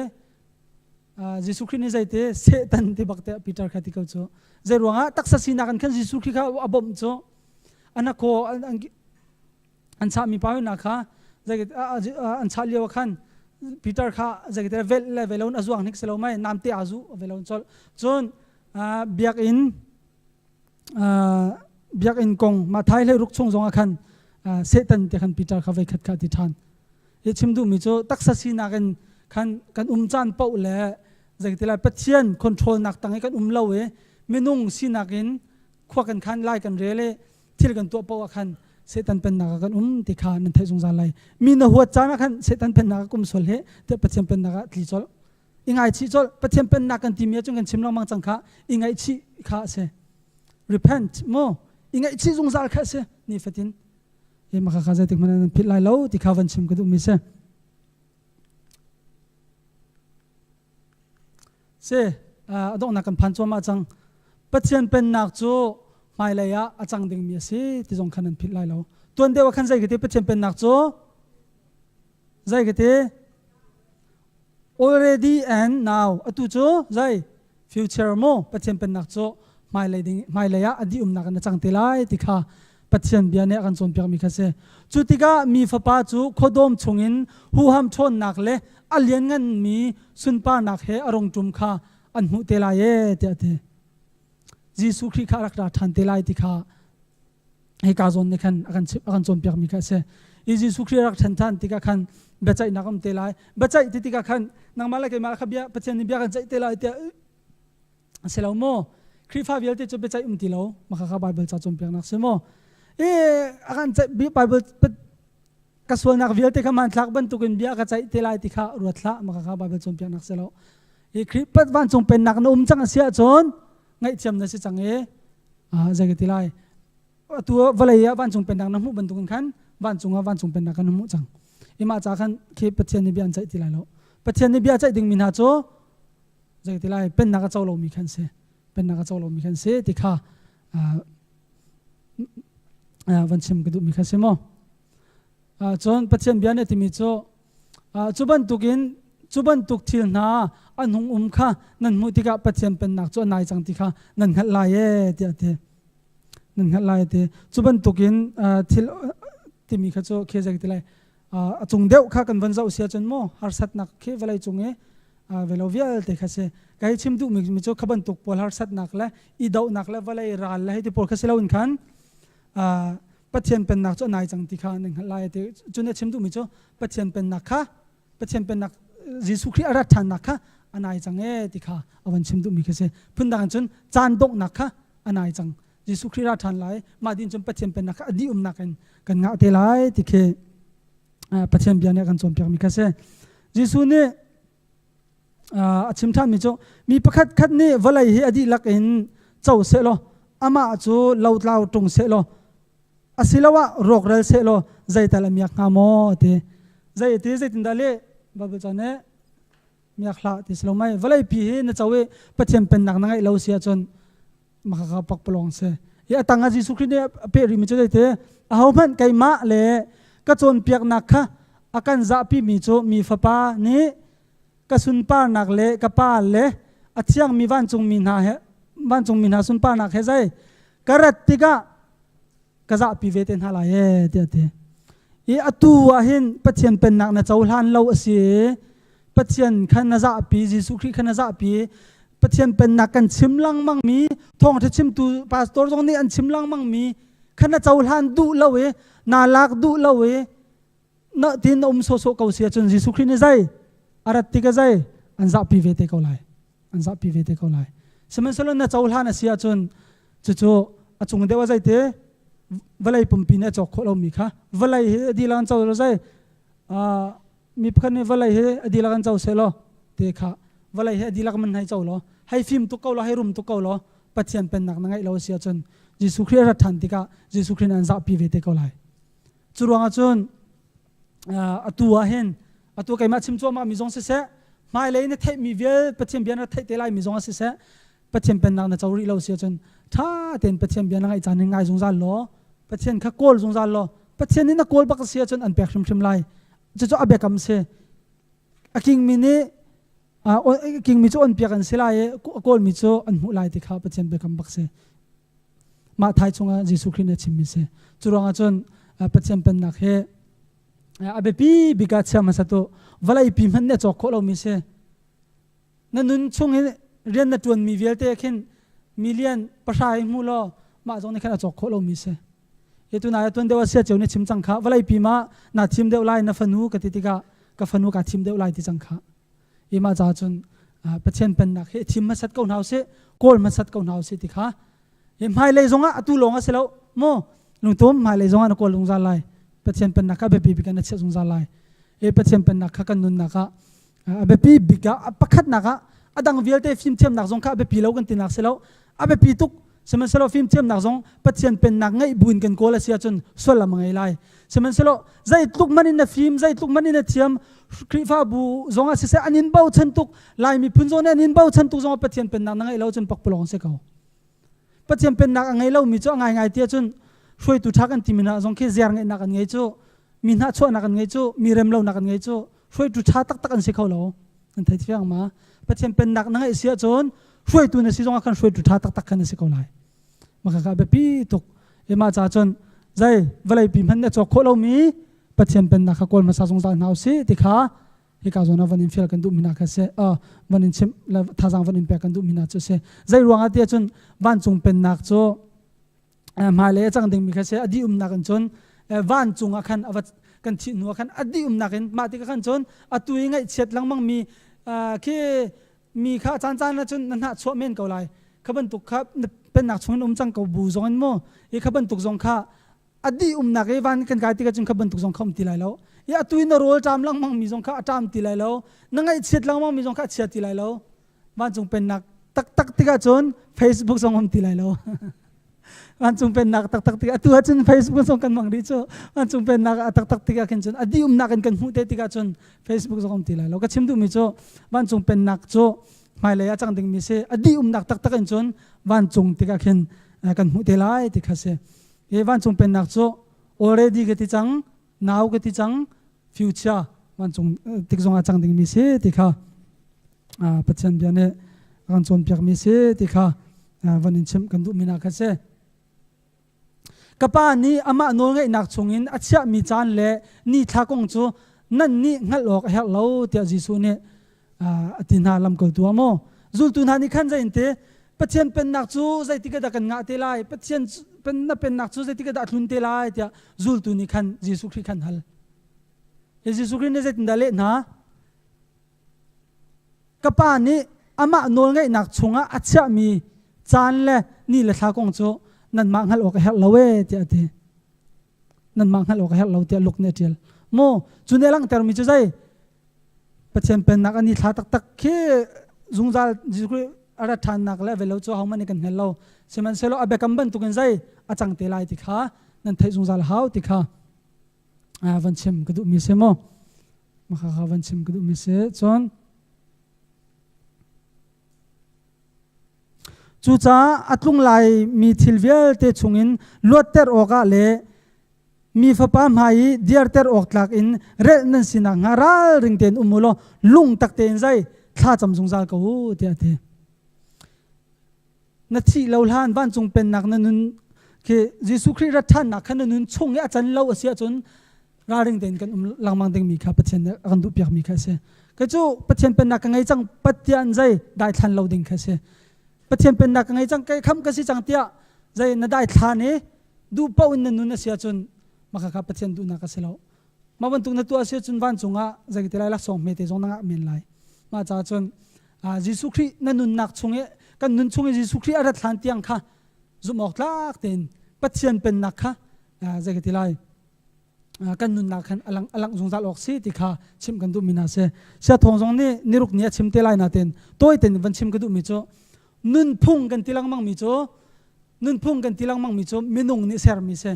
Jesuh Khrih nih zeite Satan ti bak te Peter kha ti ko cu. Zei ruangah taksa sinak in khan Jesuh Khrih kha a bawmh cu. An khaw an chahmi pa hna kha an chah lio ah khan Peter kha zeikete velh le velon a zuang hnik si lo mai namte aa zu velon colh cun biakinn biakinn kong Mathai hlei ruk chung zong ah khan Satan te khan Peter kha voi khat kha ti ṭhan hi chim duhmi cu taksa sinak in khan kan um caan paoh le zeiti lai Pathian control nak tang i kan um lo i minung sinak in khua kan khan lai kan rel i thil kan tuah paoh ah khan Satan pennak ah kan um ti kha nan theih zungzal lai. Mi na huat caan ah khan Satan pennak ah kum sual he tiah Pathian pennak ah tli colh. I ngaichih colh. Pathian pennak kan timi ahcun kan chim lengmang cang kha i ngaihchih kha a si. Repent mu. I ngaihchih zungzal kha a si nifatin. Hi maka kha zeitik hmanh nan philh lai lo ti kha van chim ka duhmi si. Si, a donghnak kan phan cuahmah cang. Pathian pennak cu hmailei ah a cang dingmi a si ti zong khan nan philh lai lo. Tuan deuh ah khan zei ka ti Pathian pennak cu zei ka ti already and now atu cu zei future mu Pathian pennak cu hmailei ding hmailei ah a dih umnak in a cang te lai ti kha Pathian bia nih a kan cawnpiakmi kha si. Cu tikah mi fapa cu khuadawm chungin huham ṭhawnnak le a liannganmi sunparnak he a rung ṭum kha an hmuh te lai ee tiah a ti. Jesuh Khrih kha a rak ra ṭhan te lai ti kha hika zawn nih khan a kan chimh a kan cawnpiakmi kha a si. I Jesuh Khrih a rak ṭhen ṭhan tikah khan biaceihnak a um te lai. Biaceih ti tikah khan nangmah le keimah kha bia Pathian nih bia kan ceih te lai tiah a si lo maw Khrihfa vialte cu biaceih um ti lo maka kha Bible ca cawnpiaknak si maw e a kan ceih Bible. Ka sualnak vialte kha hmanthlak bantukin bia ka ceih te lai ti kha ruat hlah. Maka kha Baibal cawnpiaknak si lo. Hi Khrih pat vancung pennak na um cang a si ahcun ngaihthiam na si cang i zei ka ti lai. Atu vawlei ah vancung pennak na hmuh bantukin khan vancung ah vancung pennak kan hmuh cang. I mah ca khan khi Pathian nih bia an ceih ti lai lo. Pathian nih bia ceih dingmi hna cu zei ti lai pennak a co lomi khan si. Pennak a co lomi khan si ti kha van chim ka duhmi kha si maw. Cun Pathian bia nih a timi cu cu bantukin cu bantuk thil hna an hung um kha nan hmuh tikah Pathian pennak cu a nai cang ti kha nan hngalh lai ee tiah a ti. Nan hngalh lai ti. Cu bantukin thil timi kha cu khi zei ti lai a cung deuh kha kan van zoh si ahcun maw harsatnak khi vawlei cung i velo vialte kha si. Ka hei chim duhmi cu kha bantuk pawl harsatnak le i dohnak le vawlei ral le hei ti pawl kha si loin khan Pathian pennak cu a nai cang ti kha nan hngalh lai ti cun a chim duhmi cu Pathian pennak kha Pathian pennak Jesuh Khrih a rat ṭhannak kha a nai cang ee ti kha a van chim duhmi kha si. Phundang in cun caan donghnak kha a nai cang. Jesuh Khrih ra ṭhan lai mah din cun Pathian pennak kha a dih umnak in kan ngah te lai ti khi Pathian bia nih a kan cawnpiakmi kha si. Jesuh nih a chim ṭhanmi cu mi pakhat khat nih vawlei hi a dihlak in co sehlaw amah cu lotlau ṭung sehlaw asiloah rawkral sehlaw zeital a miak hnga maw ti zei ti zeitindah le Bible ca nih miak hlah ti si lo mei vawlei pi hi na co i Pathian pennak na ngeih lo si ahcun makaka pakpalawng si i a tang ah Jesuh Khrih nih a peh rihmi cu zeiti ahohmanh keimah le ka cawnpiaknak kha a kan zahpimi cu mi fapa nih ka sunparnak le ka pa le a thiangmi vancungmi hna he vancungmi hna sunparnak he zei ka rat tikah ka zahpi ve te hna lai ee tiah ti i atu ah hin Pathian pennak na cohlan lo a si Pathian kha na zahpi Jesuh Khrih kha na zahpi Pathian pennak kan chim lengmang mi thawngṭha chimtu pastor zong nih an chim lengmang mi kha na cohlan duh lo i naa lak duh lo i na tin na um sawhsawh ko si ahcun Jesuh Khrih nih zei a rat tik a zei an zahpi ve te ko lai an zahpi ve te ko lai. Sihmanhsehlaw na cohlan a si ahcun cucu a cung deuh a zeite vawlei pumpi nih a cawk khawh lomi kha vawlei hi a dihlak an co lo zei mi pakhat nih vawlei hi a dihlak an co seh law te kha vawlei hi a dihlak man hei co law hei fim tuk ko law hei rum tuk ko law Pathian pennak na ngeih lo a si ahcun Jesuh Khrih a rat ṭhan tikah Jesuh Khrih nih an zahpi ve te ko lai. Cu ruangah cun atu ah hin atu keimah chim cuahmah mi zong siseh hmailei na theihmi vial Pathian bia na theih te lai mi zong siseh Pathian pennak na co rih lo si ahcun ṭha tein Pathian bia na ngaih caan hin ngai zungzal law Pathian kha kawl zungzal law Pathian nih na kawl bak si ahcun an pek hrimhrim lai cucu a biakam si a kingmi nih kingmi cu on piak an si lai i a kawlmi cu an hmuh lai ti kha Pathian biakam bak si mah thai chungah Jesuh Khrih nih a chimmi si cu ruangah cun Pathian pennak hi a biapi bik ah chia hmasa tu vawlei pi hmanh nih a cawk khawh lomi si na nun chung hi rian na ṭuanmi vialte khin million pahra hi hmu law mah zong nih khan a cawk khawh lomi si hi tu nai tuan deuh a sia cio nih chim cang kha vawlei pi ma na thim deuh lai na fanu ka ti tikah ka fanu ka thim deuh lai ti cang kha i mah ca cun Pathian pennak hi thim hmasat ko hna usih kawl hmasat ko hna usih ti kha hi hmailei zongah atu lawng a si lo mu lungtum hmailei zongah na kawl zungzal lai Pathian pennak kha biapi bik in na chiah zungzal lai i Pathian pennak kha kan nunnak ah a biapi bik ah pakhatnak ah a dang vialte fimthiamnak zong kha a biapi lo kan tinak si lo a biapi tuk sihmanhsehlaw fimthiamnak zong Pathian pennak ngeih buin kan kawl a si ahcun sullam a ngei lai sihmanhsehlaw zeitluk man in na fim zeitluk man in na thiam Khrihfabu zong ah siseh an in bochan tuk Lai miphun zong nih an in bochan tuk zong ah Pathian pennak na ngeih lo cun pakpalawng si ko Pathian pennak a ngei lomi cu a ngaingai ti ahcun hruaitu ṭha kan timi hna zong khi ziar ngeihnak an ngei cu mi hnahchuahnak an ngei cu mi remlonak an ngei cu hruaitu ṭha taktak an si kho lo an thei fiang ma Pathian pennak na ngeih si ahcun hruaitu na si zongah khan hruaitu ṭha taktak khan na si ko lai maka ka biapi tuk ema ca cun zai vawlei pi hmanh na cawk khawh lomi Pathian pennak kha kawl hmasa zungzal hna usih ti kha hika zawn ah van in fial kan duhmi hna kha si van in chimh le thazaang van in pek kan duhmi hna cu si zei ruangah tiah cun vancung pennak cu hmailei a cang dingmi kha si a dih umnak in cun vancung ah khan a va kan thih hnu ah khan a dih umnak in mah tikah khan cun atu i ngaihchiat lengmang mi khi mi kha caan caan ah cun na hnah chuah men ko lai kha bantuk kha pennak chung in um cang ko bu zong in mu i kha bantuk zong kha. A dih umnak i van kan kai tikah cun kha bantuk zong kha um ti lai lo. I atu i na rawl ṭam lengmang mi zong kha a ṭam ti lai lo. Na ngaihchiat lengmang mi zong kha a chia ti lai lo. Vancung pennak taktak tikah cun Facebook zong um ti lai lo. Vancung pennak taktak tikah atu ahcun Facebook zong kan hmang rih cu. Vancung pennak a taktak tikah khin cun a dih umnak in kan hmuh te tikah cun Facebook zong um ti lai lo. Ka chim duhmi cu vancung pennak cu hmailei ah cang dingmi si. A dih umnak taktak in cun vancung tikah khin kan hmuh te lai ti kha si. Hi vancung pennak cu already ka ti cang, now ka ti cang, future vancung tik zong ah cang dingmi si ti kha Pathian bia nih a kan cawnpiakmi si ti kha van in chimh kan duhmi hna kha si. Ka pa nih amah nawlngeihnak chungin a chiahmi caan le ni thla kong cu nan nih hngalh awk a herh lo tiah Jesuh nih a ti hna lamkaltu ah maw zultu hna nih khan zei in ti Pathian pennak cu zeitik dah kan ngah te lai Pathian na pennak cu zeitik dah tlun te lai tiah zultu nih khan Jesuh Khrih khan hal. Jesuh Khrih nih zeitindah leh hna? Ka pa nih amah nawlngeihnak chungah a chiahmi caan le ni le thla kong cu nanmah hngalh awk a herh lo ee tiah a ti. Nanmah hngalh awk a herh lo tiah Luke nih a ṭial. Maw cu nih a langhtermi cu zei? Pathian pennak an i thla taktak khi zungzal Jesuh Khrih a rat ṭhannak le a velo cu ahohmanh nih kan hngal lo. Sihmanhsehlaw a biakam bantukin zei a cang te lai ti kha nan theih zungzal hau ti kha van chim ka duhmi si maw? Maka kha van chim ka duhmi si. Cun cucaah a tlung laimi thil vialte chungin luatter awkah le mi fapa hmai i diarter awk tlak in relh nan si nakhnga ralring tein um u law lungtak tein zai thla cam zungzal ko u tiah a ti. Na thih lo hlan vancung pennak na nun khi Jesuh Khrih rat ṭhannak kha na nun chung i a can lo a si ahcun ralring tein kan um lengmang dingmi kha Pathian nih a kan duhpiakmi kha a si. Kei cu Pathian pennak ka ngei cang Pathian zei daithlan lo ding kha a si. Pathian pennak ka ngei cang kei kham ka si cang tiah zei na daithlan i duh paoh in na nun a si ahcun maka kha Pathian duhnak a si lo. Mah bantuk na tuah a si ahcun vancung ah zei ti lai laksawng hmete zong na ngah men lai. Mah caah cun Jesuh Khrih na nunnak chung i kan nun chung i Jesuh Khrih a rat hlan tiang kha zumh awk tlak tein Pathian pennak kha zei ka ti lai kan nunnak khan alang alang zungzal awk si ti kha chim kan duhmi hna si. Sia thawng zong nih niruk ni a chim te lai nain tawi tein van chim ka duhmi cu nunphung kan ti lengmang mi cu nunphung kan ti lengmang mi cu minung nih sermi si.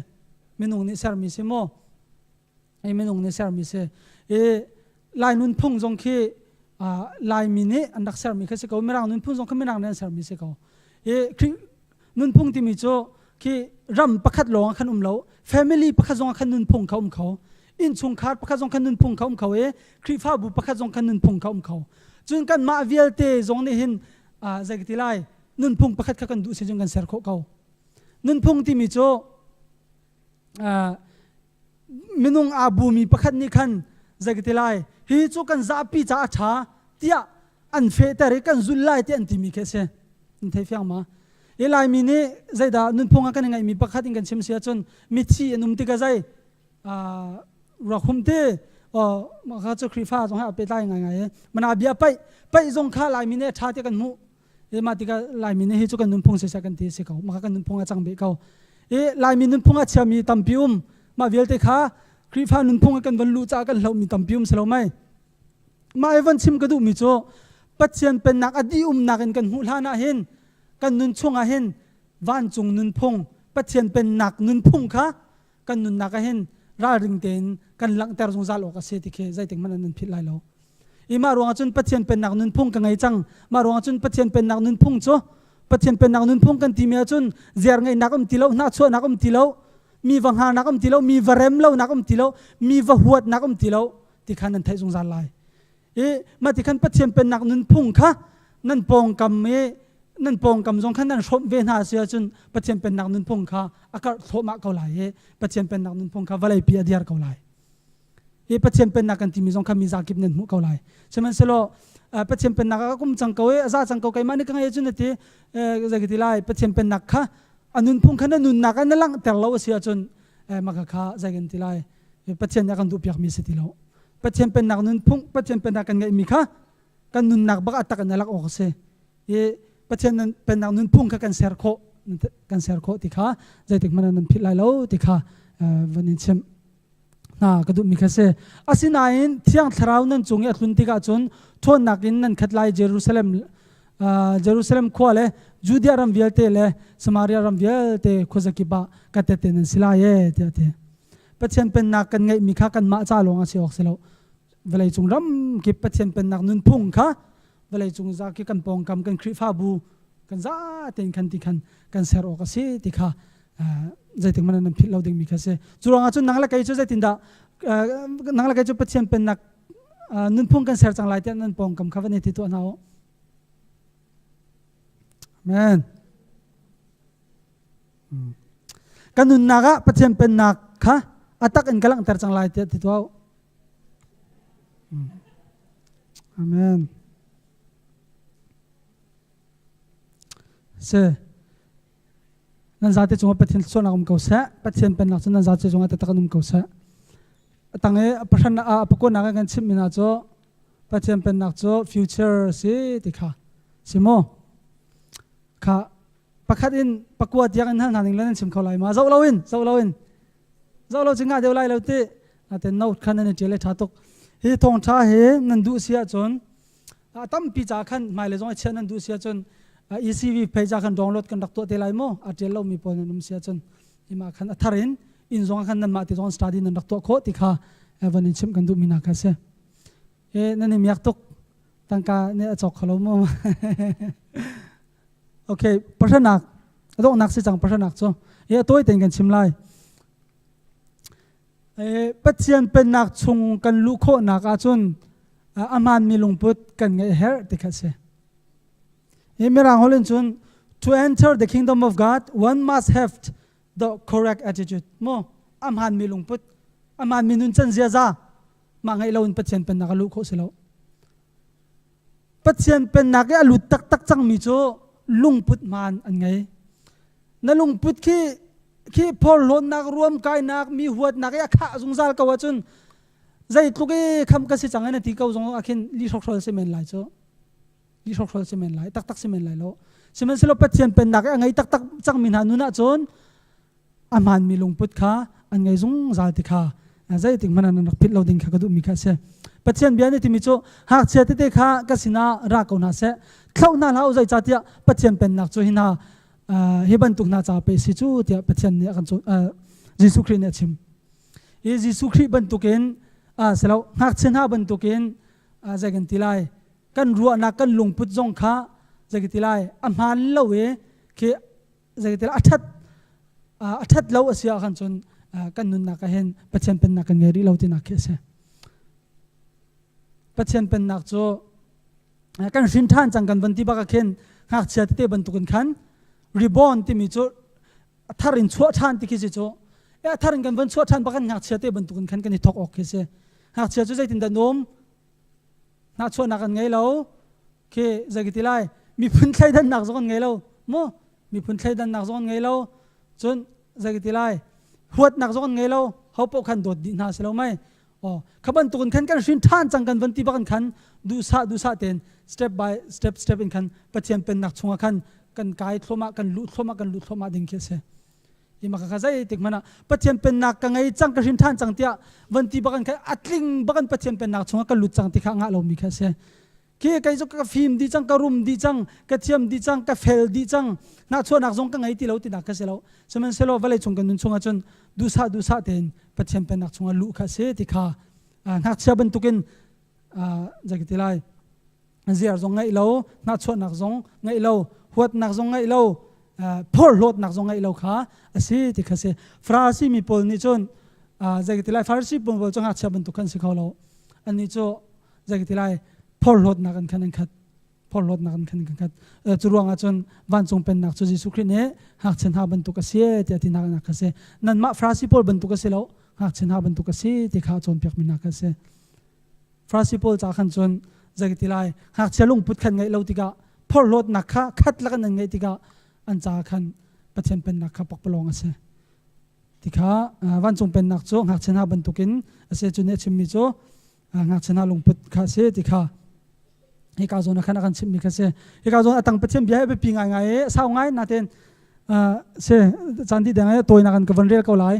Minung nih sermi si maw? I minung nih sermi si. I Lai nunphung zong khi Laimi nih an rak sermi kha si ko. Mirang nunphung zong kha Mirang nih an sermi si ko. I Khrih nunphung timi cu khi ram pakhat lawng ah khan um lo. Family pakhat zong ah khan nunphung kha um kho. Innchungkhar pakhat zong khan nunphung kha um kho i Khrihfabu pakhat zong khan nunphung kha um kho. Cun kanmah vialte zong nih hin zei ka ti lai nunphung pakhat kha kan duh si cun kan ser khawh ko. Nunphung timi cu minung aa bumi pakhat nih khan zei ka ti lai hi cu kan zapi caah a ṭha tiah an fehter i kan zulh lai tiah an timi khi a si nan thei fiang ma i laimi nih zeidah nunphung ah kan i ngeihmi pakhat in kan chim si ahcun mithi an um tikah zei ruakhum te mah kha cu Khrihfa zong he aa pehtlai ngaingai i mana bia paih paih zong kha laimi nih a ṭha tiah kan hmuh I mah tikah Laimi nih hi cu kan nunphung siseh kan ti si ko. Mah kan nunphung a cang beh ko. I Laimi nunphung a chiami tampi um. Mah vialte kha Khrihfa nunphung kan van luh caah kan hlohmi tampi um si lo mei. Mah i van chim ka duhmi cu Pathian pennak a dih umnak in kan hmuh hlan ah hin kan nun chung ah hin vancung nunphung Pathian pennak nunphung kha kan nunnak ah hin ralring tein kan langhter zungzal awk a si ti khi zeitik hmanh an philh lai lo. I mah ruangah cun Pathian pennak nunphung ka ngei cang. Mah ruangah cun Pathian pennak nunphung cu Pathian pennak nunphung kan timi ahcun ziar ngeihnak um ti lo, hnahchuahnak um ti lo, mi va hngarnak um ti lo, mi va rem lonak um ti lo, mi va huatnak um ti lo ti kha nan theih zungzal lai. I mah ti khan Pathian pennak nunphung kha nan pawngkam i nan pawngkam zong khan nan hrawmh ve hna si ahcun Pathian pennak nunphung kha a karh thluahmah ko lai i Pathian pennak nunphung kha vawleipi a diar ko lai. Hi Pathian pennak kan timi zong kha mi zakip nan hmuh ko lai. Sihmanhsehlaw Pathian pennak ah ka kum cang ko i a za cang ko keimah nih ka ngei cun ti zei ka ti lai Pathian pennak kha a nunphung kha na nunnak ah na langhter lo a si ahcun mah kha zei kan ti lai Pathian nih a kan duhpiakmi si ti lo. Pathian pennak nunphung Pathian pennak kan ngeihmi kha kan nunnak bak a tak in a lak awk a si. I Pathian pennak nunphung kha kan ser khawh kan ser khawh ti kha zeitik hmanh ah nan philh lai lo ti kha van in chimh hna ka duhmi kha si. Asinain Thiang Thlarau nan cung i a tlun tikah cun ṭhawnnak in nan khat lai Jerusalem Jerusalem khua le Judea ram vialte le Samaria ram vialte khuazakip ah ka tehte nan si lai e tiah a ti. Pathian pennak kan ngeihmi kha kanmah ca lawng a si awk si lo. Vawleicung ram kip Pathian pennak nunphung kha vawleicung za ki kan pawngkam kan Khrihfabu kan za tein khan ti khan kan ser awk a si ti kha zeitik hmanh nan philh lo dingmi kha si. Cu ruangah cun nang le kei cu zeitindah nang le kei cu Pathian pennak nunphung kan ser cang lai tiah nan pawngkam kha van i ti tuah hna u. Amen. Kan nunnak ah Pathian pennak kha a tak in ka langhter cang lai tiah ti tuah u. Amen. Si. Nan zate cungah Pathian sualnak um ko seh. Pathian pennak cu nan zate cungah taktak an um ko seh. Tang i pahran a pakuanak kan chimmi hna cu Pathian pennak cu future si ti kha si mu. Kha pakhat in pakua tiang in hal hna ning le nan chim kho lai ma zoh lo in zoh lo in zoh lo cu ngah deuh lai lo ti naten note khan nan i ṭial i ṭha tuk hi thawngṭha hi nan duh si ahcun a tampi ca khan hmailei zong i chiah nan duh si ahcun ECV page ah khan download kan rak tuah te lai mu a ṭial lomi pawl nan um si ahcun ima khan a thar in inn zong khan nanmah te zong study nan rak tuah khawh ti kha van in chimh kan duhmi hna kha si e nan i miak tuk tangka nih a cawk kho lo mu Okay, pahranak a donghnak si cang pahranak cu. E a tawi tein kan chim lai. E, Pathian pennak chung kan luh khawhnak ahcun a hmaanmi lungput kan ngeih herh ti kha si. E, Mirang holh in cun to enter the kingdom of God one must have the correct attitude. Mo a hmaanmi lungput, a hmaanmi nuncan ziaza mah ngeih loin Pathian pennak a luh khawh si lo. Pathian pennak i a lut taktak cangmi cu lungput hmaan an ngei. Na lungput khi khi phorhlawnnak, ruamkainak, mi huatnak i a khah zungzal ko ahcun zeitluk i kham ka si cang i na ti ko zong ah khin li hrokhrawl si men lai cu. Li hrokhrawl si men lai, taktak si men lai lo. Sihmanhsehlaw Pathian pennak i a ngei taktak cangmi hna nun ahcun a hmaanmi lungput kha an ngei zungzal ti kha zeitik hmanh ah nan rak philh lo ding kha ka duhmi kha a si. Pathian bia nih timi cu ngakchia tete kha ka sinah ra ko hna seh thloh hna hlah u zeicahtiah Pathian pennak cu hi hna hi bantuk hna ca pe si cu tiah Pathian nih a kan Jesuh Khrih nih a chim. Hi Jesuh Khrih bantukin silo ngakchia hna bantukin zei kan ti lai kan ruahnak kan lungput zong kha zei kan ti lai a hmaan lo i khi zeitil a ṭhat a ṭhat lo a si ah khan cun kan nunnak ah hin Pathian pennak kan ngei rih lo tinak khi a si. Pathian pennak cu kan hrin ṭhan cang kan van ti bak ah khin ngakchia tete bantukin khan reborn timi cu a thar in chuah ṭhan ti khi si cu a thar in kan van chuah ṭhan bak kan ngakchia te bantukin khan kan i thawk awk khi si. Ngakchia cu zeitindah nom hnahchuahnak an ngei lo khi zei ka ti lai miphun thleidannak zong an ngei lo mu miphun thleidannak zong an ngei lo cun zei ka ti lai huatnak zong an ngei lo ho paoh khan dawt dih hna si lo mei oh kha bantukin khan kan hrin ṭhan cang kan van ti bak in khan duhsah duhsah tein step by step step in khan Pathian pennak chungah khan kan kai thluahmah kan luh thluahmah kan luh thluahmah ding khi a si Ima ka zeitik hmanh ah Pathian pennak ka ngei cang ka hrin ṭhan cang tiah van ti bakan kha a tling bakan Pathian pennak chungah ka lut cang ti kha ngah lomi kha a si. Khi kei cu ka fim dih cang, ka rum dih cang, ka thiam dih cang, ka fel dih cang, hnahchuahnak zong ka ngei ti lo tinak kha si lo. Sihmanhsehlaw vawlei chung kan nun chungah cun duhsah duhsah tein Pathian pennak chungah luh kha a si ti kha ngakchia bantukin zei ka ti lai ziar zong ngeih lo hnahchuahnak zong ngeih lo huatnak zong ngeih lo phorhlawtnak zong ngeih lo kha a si ti kha si Farasi mi pawl nih cun zei ti lai Farasi pawl cu ngakchia bantuk khan si kho lo annih cu zei ti lai phorhlawtnak an khan an khat phorhlawtnak an khan kan khat cu ruangah cun vancung pennak cu Jesuh Khrih nih ngakchia hna bantuk a si tiah ti nak kha si nanmah Farasi pawl bantuk a si lo ngakchia hna bantuk a si ti kha cawnpiak mi hna kha si Farasi pawl ca khan cun zei ti lai ngakchia lungput khan ngeih lo tikah phorhlawtnak kha khat lakin an ngeih tikah an ca khan Pathian pennak kha pakpalawng a si. Ti kha vancung pennak cu ngakchia hna bantukin a si cu nih a chimmi cu ngakchia hna lungput kha a si ti kha hika zawn ah khan a kan chimhmi kha si. Hika zawn a tang Pathian bia hi a biapi ngaingai i sau ngai natein si caan dih deng i tawinak in ka von rel ko lai.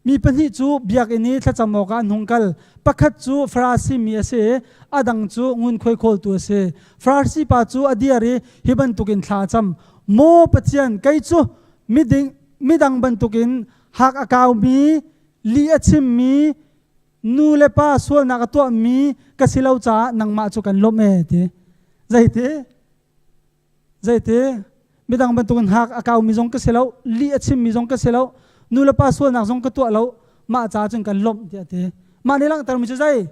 Mi pahnih cu biakinn i thlacam awkah an hung kal. Pakhat cu Farasi mi a si i a dang cu ngunkhuai khawltu a si. Farasi pa cu a dir i hi bantukin thla a cam. Maw Pathian, kei cu miding, midang bantukin hak a kaumi, lih a chimmi, nu le pa sualnak a tuahmi ka si lo caah nangmah cu kan lawmh e ti. Zeiti? Zeiti? Midang bantukin hak a kaumi zong ka si lo, lih a chimmi zong ka si lo, nu le pa sualnak zong ka tuah lo, mah caah cun kan lawmh tiah a ti. Mah nih langhtermi cu zei?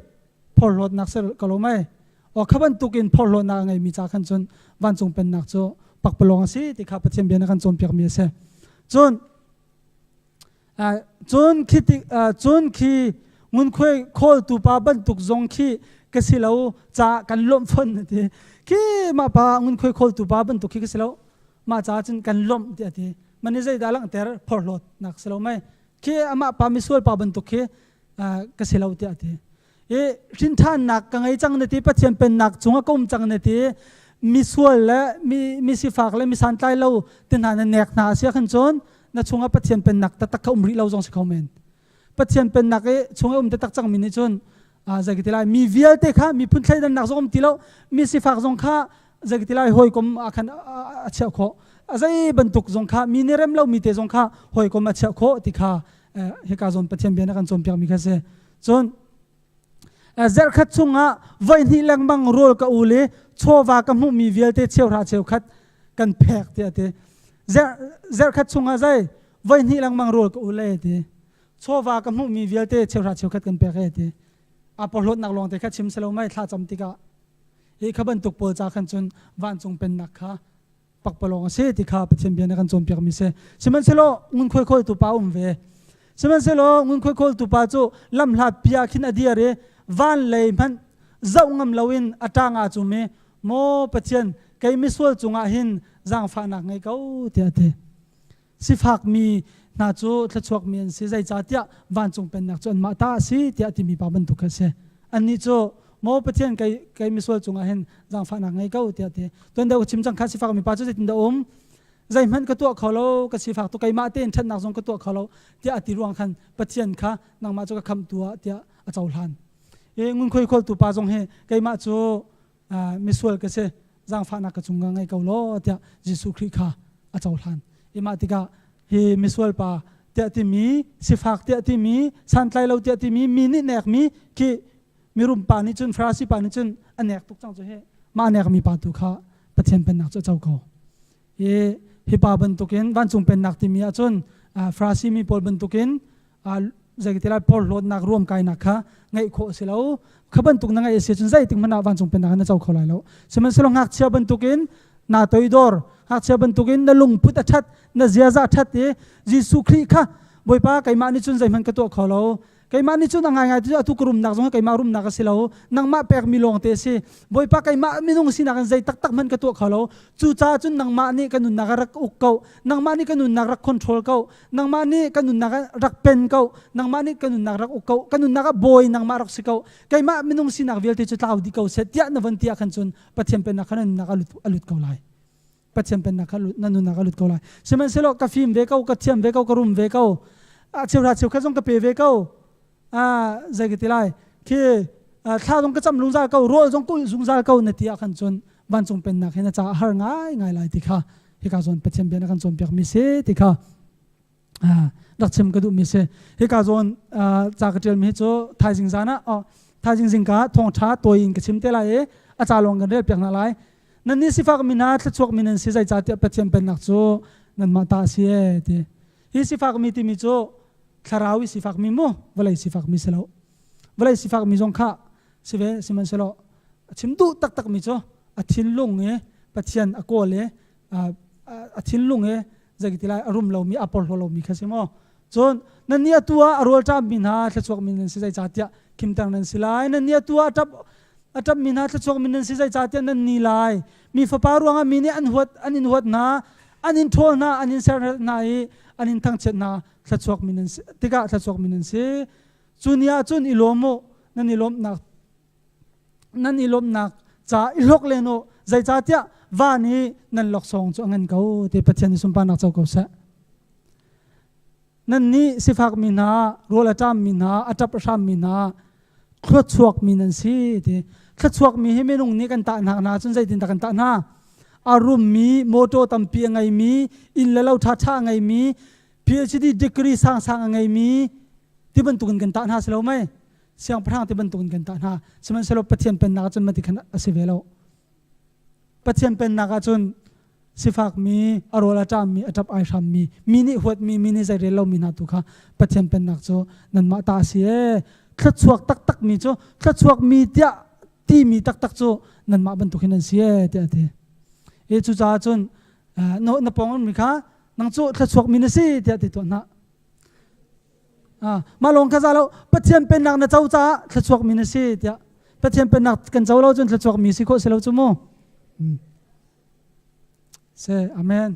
Phorhlawtnak si ka lo mei. O kha bantukin phorhlawtnak a ngeimi ca khan cun vancung pennak cu pakpalawng a si ti kha Pathian bia na kan cawnpiakmi a si. Cun Cun khi cun khi ngunkhuai khawltu pa bantuk zong khi ka si lo ca kan lawmh fon ti. Khi mah pa ngunkhuai khawltu pa bantuk khi ka si lo. Mah ca cun kan lawmh tiah ti. Mani zeidah langhter phorhlawt nak si lo mei. Khi amah pa misual pa bantuk khi ka si lo tiah ti. I hrinthannak ka ngei cang na ti Pathian pennak cungah ka um cang na ti misual le mi mi sifak le mi santlai lo te hna na nek hna a si ahkhan cun na chungah Pathian pennak taktak kha um rih lo zong si kho men. Pathian pennak i chung i um taktak cangmi nih cun zei ka ti lai mi vialte kha miphun thleidannak zong um ti lo mi sifak zong kha zei ka ti lai hawikom ah khan a chiah khawh zei bantuk zong kha mi nih rem lomi te zong kha hawikom a chiah khawh ti kha hika zawn Pathian bia na kan cawnpiakmi kha si. Cun zarhkhat chungah voihnih lengmang rawl ka ul i chawva ka hmuhmi vialte cheuhra cheukhat kan phek tiah a ti. Zarhkhat chungah zei voihnih lengmang rawl ka ul e ti. Chawva ka hmuhmi vialte cheuhra cheukhat kan pek e ti. A porhlawtnak lawng te kha chim selo mai thla cam tikah hi kha bantuk pawl ca khan cun vancung pennak kha pakpalawng a si ti kha Pathian bia nih kan cawnpiakmi si. Sihmanhsehlaw ngunkhuai khawltu pa um ve. Sihmanhsehlaw ngunkhuai khawltu pa cu lamhlat pi ah khin a dir i van lei hmanh zoh ngam loin a ṭang aa cum i maw Pathian kei misual cungah hin zaangfahnak ngei ko tiah a ti. Sifakmi hna cu thluachuakmi an si zeicahtiah vancung pennak cu anmah ta a si tiah timi pa bantuk kha a si. Annih cu maw Pathian kei kei misual cungah hin zaangfahnak ngei ko tiah ti. Tuan deuh ka chim cang kha sifakmi pa cu zeitindah um? Zeihmanh ka tuah kho lo, ka sifak tuk keimah tein ṭhatnak zong ka tuah kho lo tiah a ti ruang khan Pathian kha nangmah cu ka khamhtu ah tiah a cohlan. I ngunkhuai khawltu pa zong hi keimah cu misual ka si zaangfahnak ka cung ngei ko law tiah Jesuh Khrih kha a cohlan. I mah tikah hi misual pa tiah timi sifak tiah timi santlai lo tiah timi mi nih nekmi khi mirum pa nih cun Farasi pa nih cun a nek tuk cang cu hi mah nekmi pa tu kha Pathian pennak cu a co ko. Hi hi pa bantukin vancung pennak timi ahcun Farasi mi pawl bantukin zeitilai porhlawtnak ruamkainak kha ngeih khawh a si lo kha bantuk na ngeih a si cun zeitik hmanh ah vancung pennak na co kho lai lo sihmanhsehlaw ngakchia bantukin naa toidor ngakchia bantukin na lungput a ṭhat na ziaza a ṭhat i Jesuh Khrih kha Bawipa keimah nih cun zeihmanh ka tuah kho lo keimah nih cun a ngaingai cu atu ka rumnak zong keimah rumnak a si lo nangmah pekmi lawngte a si Bawipa keimah minung sinak in zei taktak hmanh ka tuah kho lo cucaah cun nangmah nih ka nunnak rak uk ko nangmah nih ka nunnak rak control ko nangmah nih ka nunnak ah rak pen ko nangmah nih ka nunnak rak uk ko ka nunnak ah bawi nangmah rak si ko keimah minung sinak vialte cu tlau dih ko seh tiah na von ti ah khan cun Pathian pennak kha na nunnak a lut ko lai Pathian pennak kha na nunnak a lut ko lai sihmanhsehlaw ka fim ve ko ka thiam ve ko ka rum ve ko a cheuhra cheukhat zong ka pe ve ko a zei ka ti lai khi thla zong ka cam zungzal ko rawl zong ka ulh zungzal ko na ti ah khan cun vancung pennak hi na caah har ngai ngai lai ti kha hika zawn Pathian bia na kan cawnpiak mi si ti kha rak chim ka duh mi si hika zawn ca ka tial mi hi cu thaizing zan ah thaizing zingka thawngtha tawi in ka chim te lai i a ca lawng kan rel piak hna lai nan nih sifak mi hna thluachuak mi nan si zeicahtiah Pathian pennak cu nanmah ta a si e ti hi sifak mi timi cu thlarau i sifak mi mu vawlei sifak mi si lo vawlei sifak mi zong kha si ve sihmanhsehlaw a chim duh taktak mi cu a thinlung i Pathian a kawl i a thinlung i zeiti lai a rum lomi a porhlaw lomi kha si maw cun nan nih atu ah a rawl ṭammi hna thluachuak mi nan si zeicahtiah khimter nan si lai nan nih atu ah a ṭap a ṭapmi hna thluachuak mi nan si zeicahtiah nan ni lai mi fapa ruangah mi nih an huat an in huat hna an in ṭhawl hna an in serhret hna i an in thangchiat hna thluachuak mi nan si tikah thluachuak mi nan si cu ni ah cun i lawm u nan i lawmhnak nan i lawmhnak ca i hlok len u zeicahtiah van i nan laksawng cu a ngan ko ti Pathian nih sunparnak co ko seh. Nannih sifakmi hna, rawl a ṭammi hna, a ṭap a hrammi hna, thluachuakmi nan si ti. Thluachuakmi hi minung nih kan tah hna hna cun zeitindah kan tah hna? A rummi, mawṭaw tampi a ngeimi, inn le lo ṭhaṭha a ngeimi, PhD degree sangsang a ngeimi ti bantukin kan tah hna si lo mei? Siangpahrang ti bantukin kan tah hna. Sihmanhsehlaw Pathian pennak ah cun mati khan a si ve lo. Pathian pennak ah cun sifakmi, a rawl a ṭammi, a ṭap ai hrammi, mi nih huatmi, mi nih zeirel lomi hna tu kha Pathian pennak cu nanmah ta a si ee. Thluachuak taktakmi cu thluachuakmi tiah timi taktak cu nanmah bantuk hin an si ee tiah a ti. E cucaah cun na pawng ummi kha nang cu thluachuakmi na si tiah ti tuah hna. Mah lawng kha za lo Pathian pennak na co caah thluachuakmi na si tiah Pathian pennak kan co lo cun thluachuakmi si khawh si lo cu mu. Se amen.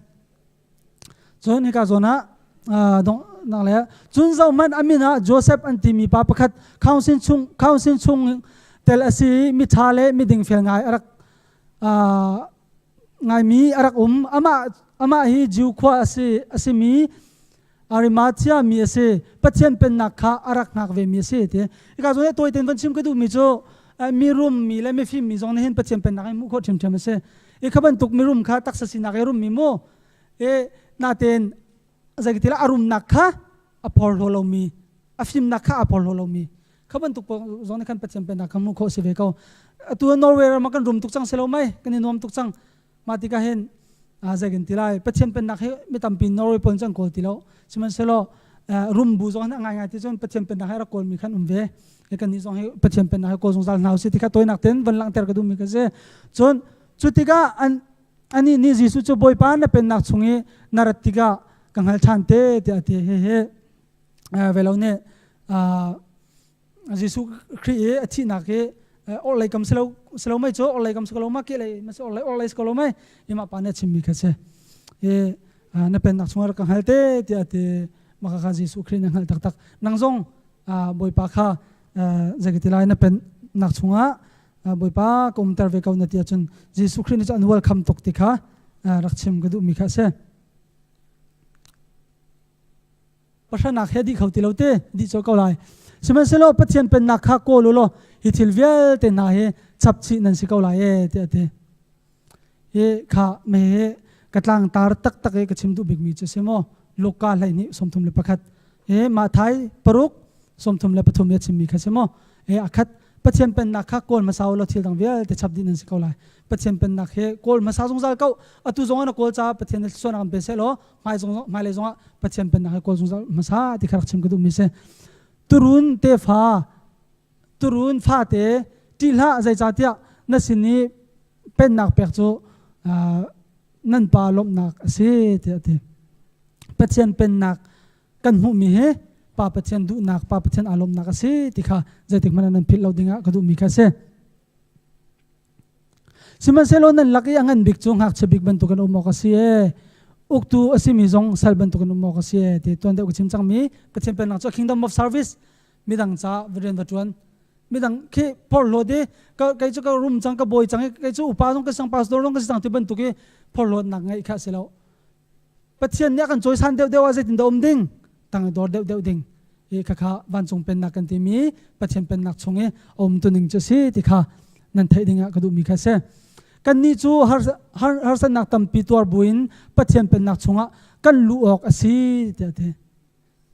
Cun hika zawn ah dong nak le cun zohhmanh a min ah Joseph an timi pa pakhat council chung council chung tel a si i miṭha le miding fel ngai a rak ngaimi a rak um amah amah hi Jew khua a si a simi Arimathea mi a si Pathian pennak kha a rak hngak ve mi a si ti hika zawn hi tawi tein van chim ka duhmi cu mirum mi le mifim mi zong nih hin Pathian pennak hi hmuh khawh ṭhiamṭhiam a si i kha bantuk mirum kha taksa sinak i rummi mu e natein zeiti a rumnak kha a porhlaw lomi a fimnak kha a porhlaw lomi kha bantuk zong nih khan Pathian pennak kha hmuh khawh si ve ko atu Norway ram ah kan rum tuk cang si lo mei kan i nuam tuk cang mah tikah hin zei kan ti lai Pathian pennak hi mi tampi Norway pawl cun kawl ti lo sihmanhsehlaw rum bu zong hin a ngaingai ti cun Pathian pennak hi rak kawlmi khan um ve kan nih zong hi Pathian pennak hi kawl zungzal hna usih ti kha tawinak ten van langhter ka duhmi ka si cun cu tikah an anih nih Jesuh cu Bawipa na pennak chung i na rat tikah ka hngal ṭhan te tiah a ti hihi velo nih Jesuh Khrih i a thihnak hi orhlei kam silo silo mei cu orhlei kam si ko lo ma kehlei ma si orhlei orhlei si ko lo mei imah pa nih a chimmi kha si i na pennak chungah rak ka hngal te tiah a ti maka kha Jesuh Khrih na hngalh taktak nang zong Bawipa kha zeikati lai na pennak chungah Bawipa ka umter ve ko na ti ahcun Jesuh Khrih nih cu an welcome tuk ti kha rak chim ka duhmi kha a si. Pahranak he dih kho ti lo te dih colh ko lai. Sihmanhsehlaw Pathian pennak kha kawl u law hi thil vialte hna hi chap chih nan si ko lai e tiah a ti. Hi kha me hi ka tlangtar taktak i ka chim duh bikmi cu si maw Luka 12 31 e Mathai paruk 33 i a chimmi kha si maw e a khat Pathian pennak kha kawl hmasa u law thil dang vialte chap dih nan si ko lai Pathian pennak hi kawl hmasa zungzal ko atu zong ah na kawl caah Pathian nih thluachuahnak an pe seh law hmai zong hmailei zong ah Pathian pennak hi kawl zungzal hmasa ti kha rak chim ka duhmi si turun tefa turun fate ṭih hlah zeicahtiah na sin i pennak pek cu nan pa lawmhnak a si tiah a ti Pathian pennak kan hmuhmi hi Pa Pathian duhnak Pa Pathian aa lawmhnak a si ti kha zeitik hmanh ah nan philh lo dingah ka duhmi kha a si Sihmanhsehlaw nan lak i a ngan bik cu ngakchia bik bantukin um awk a si ee. Uktu a simi zong sal bantukin um awk a si ee ti tuan deuh ka chim cangmi Pathian pennak cu a kingdom of service midang ca rian va ṭuan midang khi phorhlawt i kei cu ka rum cang ka bawi cang i kei cu upa zong ka si cang pastor zong ka si cang ti bantuk i phorhlawtnak ngeih kha a si lo Pathian nih a kan cawisan deuhdeuh ah zeitindah um ding? Tang i dor deuhdeuh ding. I khakha vancung pennak kan timi Pathian pennak chung i a umtuning cu si ti kha nan theih ding ah ka duhmi kha si. Kannih cu harsatnak tampi tuar buin Pathian pennak chungah kan luh awk a si tiah a ti.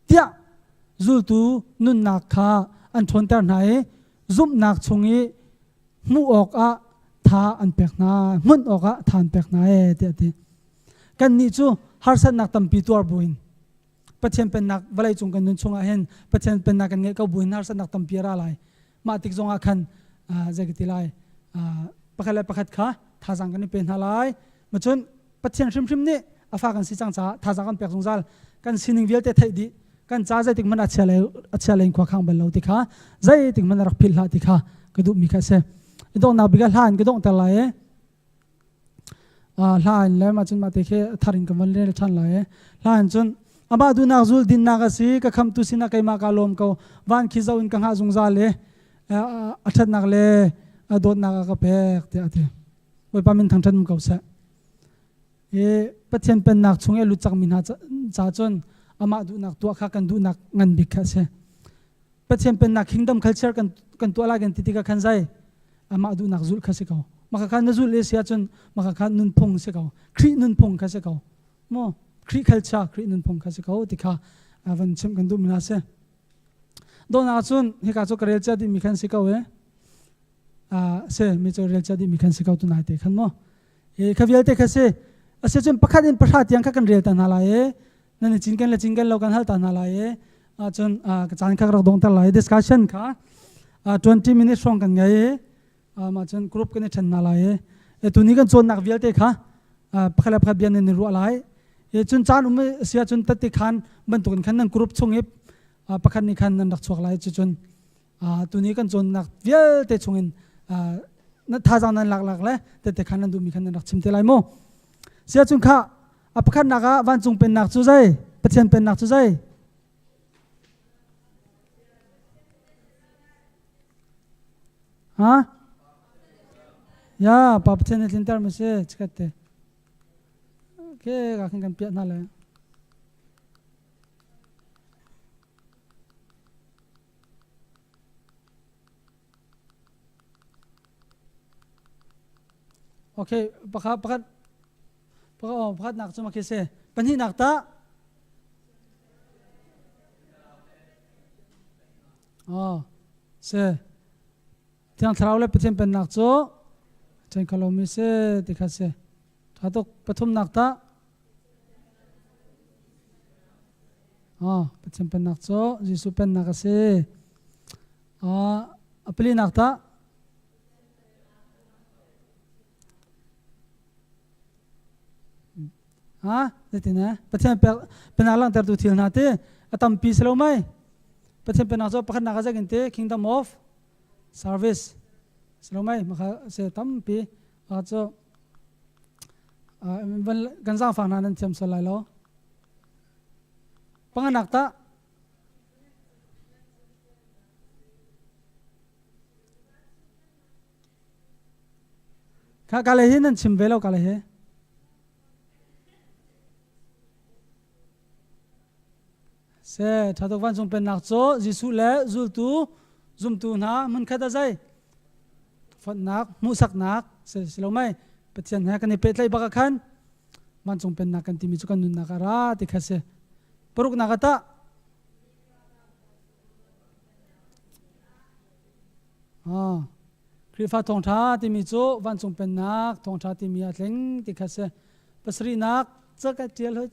Tiah zultu nunnak kha an ṭhawnter hna i zumhnak chung i hmuh awkah tha an pek hna, hmunh awkah tha an pek hna ee tiah a ti. Kannih cu harsatnak tampi tuar buin Pathian pennak vawlei cung kan nun chungah hin Pathian pennak kan ngeih ko buin harsatnak tampi a ra lai. Mah tik zongah khan zei ka ti lai pakhat le pakhat kha thazaang kan i pe hna lai. Macun Pathian hrimhrim nih a fa kan si cang caah thazaang kan pek zungzal. Kan sining vialte theih dih. Kan ca zeitik hmanh a chia lei a chia lei in khua khang bal lo ti kha zeitik hmanh a rak philh hlah ti kha ka duhmi kha a si. I donghnak bik ah hla in ka donghter lai i hla in le mah cun mah te khi thar in ka van rel ṭhan lai i hla in cun amah duhnak zul dinnak a si ka khamtu sinah keimah kaa lawm ko van khi zoh in ka hngah zungzal i a ṭhatnak le a dawtnak a ka pek tiah a ti Bawipa min thangṭhat um ko seh i Pathian pennak chung i a lut cangmi hna ca cun. Amah duhnak tuah kha kan duhnak ngan bik kha a si. Pathian pennak kingdom culture kan kan tuah lai kan ti tikah khan zai amah duhnak zulh kha si ko. Maka khan na zulh le si ahcun maka khan nunphung si ko. Khrih nunphung kha si ko. Mo Khrih culture Khrih nunphung kha si ko ti kha van chimh kan duh mi hna si. Dawhnak cun hika cu ka rel cia dihmi khan si ko e. Se mi cu rel cia dihmi khan si ko tunai te khan mo. E kha vialte kha si. Asi cun pakhat in pahra tiang kha kan rel ta hna lai e. Nan i cinken le cinken lo kan hal ta hna lai e. Cun ka caan kha rak dongter lai. Discussion kha 20 minutes hrawng kan ngei e. Mah cun group kan i ṭhen hna lai i tuni kan cawnnak vialte kha pakhat le pakhat bia nan i ruah lai. Cun caan um si ahcun tette khan bantukin khan nan group chung i pakhat nih khan nan rak chuak lai. Cucun tuni kan cawnnak vialte chungin na thazaang nan lak lak le tette khan nan duhmi khan nan rak chim te lai mu. Si ahcun kha a pakhatnak ah vancung pennak cu zei? Pathian pennak cu zei? Ha? Ya, pa Pathian nih tlinter mi si, chikat te. Okay, ka khin kan piah hna le. Okay, pakhat pakhat pakhat oh, pakhat nak cu makhi si. Pahnih nak ta. Oh, si. Thiang Thlarau le Pathian Pennak cu ṭhen kho lomi si ti kha si. Ṭha tuk. Pathumnak tah? Oh, Pathian Pennak cu Jesuh Pennak a si. Uh, a palinak tah? Ha? Zeitin eh? Pathian pennak langhtertu thil hna ti a tampi si lo mei? Pathian pennak cu pakhatnak ah zeitin ti Kingdom of Service si lo mei? Maka se tampi a cu kan zaangfak hna nan thiam sual lai lo. Panganak tah Kha ka le hi nan chim ve lo ka le hi. Se thatuk vancung pennak cu Jesuh le zultu zumtu hna hmunkhat a zai fonhnak hmuhsaknak si si lo mei Pathian he kan i pehtlaih bak ah khan vancung pennak kan timi cu kan nunnak a ra ti kha si paruknak ah tah Ah, Khrihfa thawngṭha timi cu vancung pennak thawngṭha timi a tling ti kha si. Pasarihnak ca ka ṭial hoi.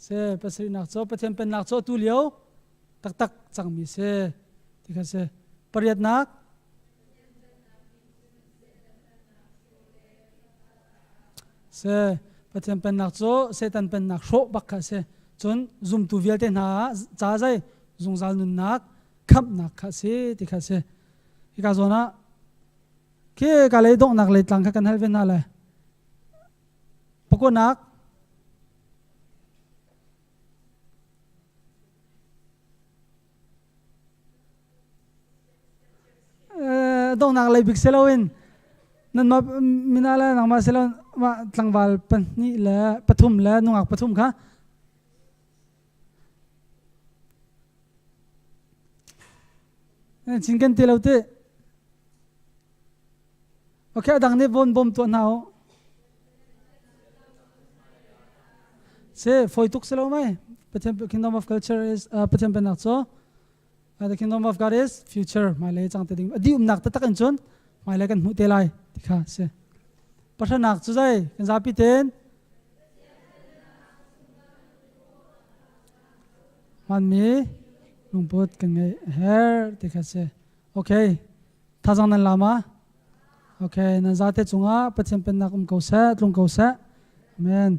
Si, pasarihnak cu Pathian pennak cu atu lio taktak cangmi si ti kha si. Pariatnak Si, Pathian pennak cu Satan pennak hrawh bak kha a si. Cun zumtu vialte hna ca zei zungzal nunnak khamhnak kha a si ti kha a si. Hika zawn ah khi ka lei donghnak lei tlang kha kan hal ve hna le pakuanak donghnak lei bik si loin nanmah mina le nangmah si lo mah tlangval pahnih le pathum le nungak pathum kha cinken ti lo ti okay adang nih von bom tuah hna u Se foi tuk si lo mai Pathian kingdom of culture is uh, Pathian pennak cu uh, the kingdom of God is future hmailei cang te ding a dih umnak taktak in cun hmailei kan hmuh te lai ti kha si pahranak cu zei kan zapi ten hmanmi lungput kan ngei her ti kha si okay Thazang nan la ma? Okay, nan zate cungah Pathian pennak um ko seh, tlung ko seh. Amen.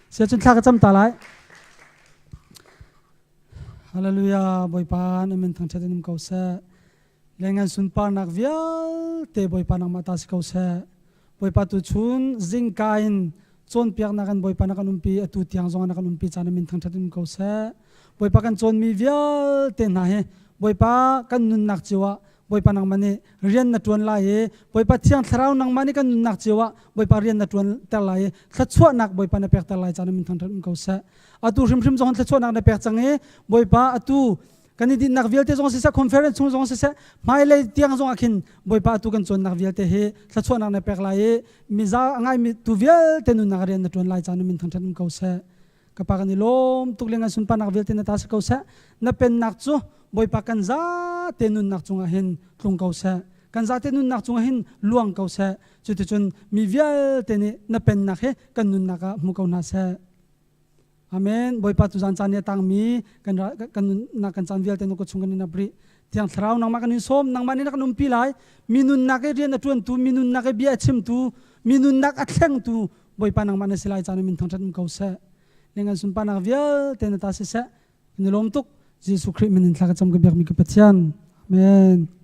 Sia cun thla ka cam ta lai. Hallelujah, Bawipa na min thangṭhat in um ko seh. Lengan sunparnak vialte Bawipa nangmah ta si ko seh. Bawipa tu chun zingka in cawnpiaknak in Bawipa na kan umpi atu tiang zong na kan umpi caan min thangṭhat in ko seh. Bawipa kan cawnmi vialte hna hi Bawipa kan nunnak cio ah Bawipa nangmah nih rian na ṭuan lai i Bawipa Thiang Thlarau nangmah nih kan nunnak cio ah Bawipa rian na ṭuan ter lai i thluachuahnak Bawipa na pekter lai caan min thangṭhat um ko seh. Atu hrimhrim zong thluachuahnak na pek cang i Bawipa atu kan i dinhnak vialte zong siseh conference chung zong siseh hmailei tiang zong ah khin Bawipa atu kan cawnnak vialte hi thluachuahnak na pek lai i miza a ngaimi tu vialte nunnak rian na ṭuan lai caan min thangṭhat um ko seh. Ka pa kan i lawm tuk le ngan sunparnak vialte na ta si ko seh. Na pennak cu Bawipa kan zate nunnak cungah hin tlung ko seh. Kan zate nunnak cungah hin luang ko seh. Cuticun mi vialte nih na pennak hi kan nunnak ah hmu ko hna seh. Amen. Bawipa tu zan caan i a tangmi kan kan nunnak kan caan vialte na kut chung kan in ap rih. Thiang Thlarau nangmah kan in sawm, nangmah nih na kan umpi lai. Mi nunnak i rian a ṭuantu, mi nunnak i bia a chimtu, mi nunnak a thlengtu Bawipa nangmah na si lai caan min thangṭhat um ko seh. Lengan sunparnak vialte na ta siseh. Kan i lawm tuk. Jesuh Khrih min in thla ka cam ka biakmi ka Pathian. Amen.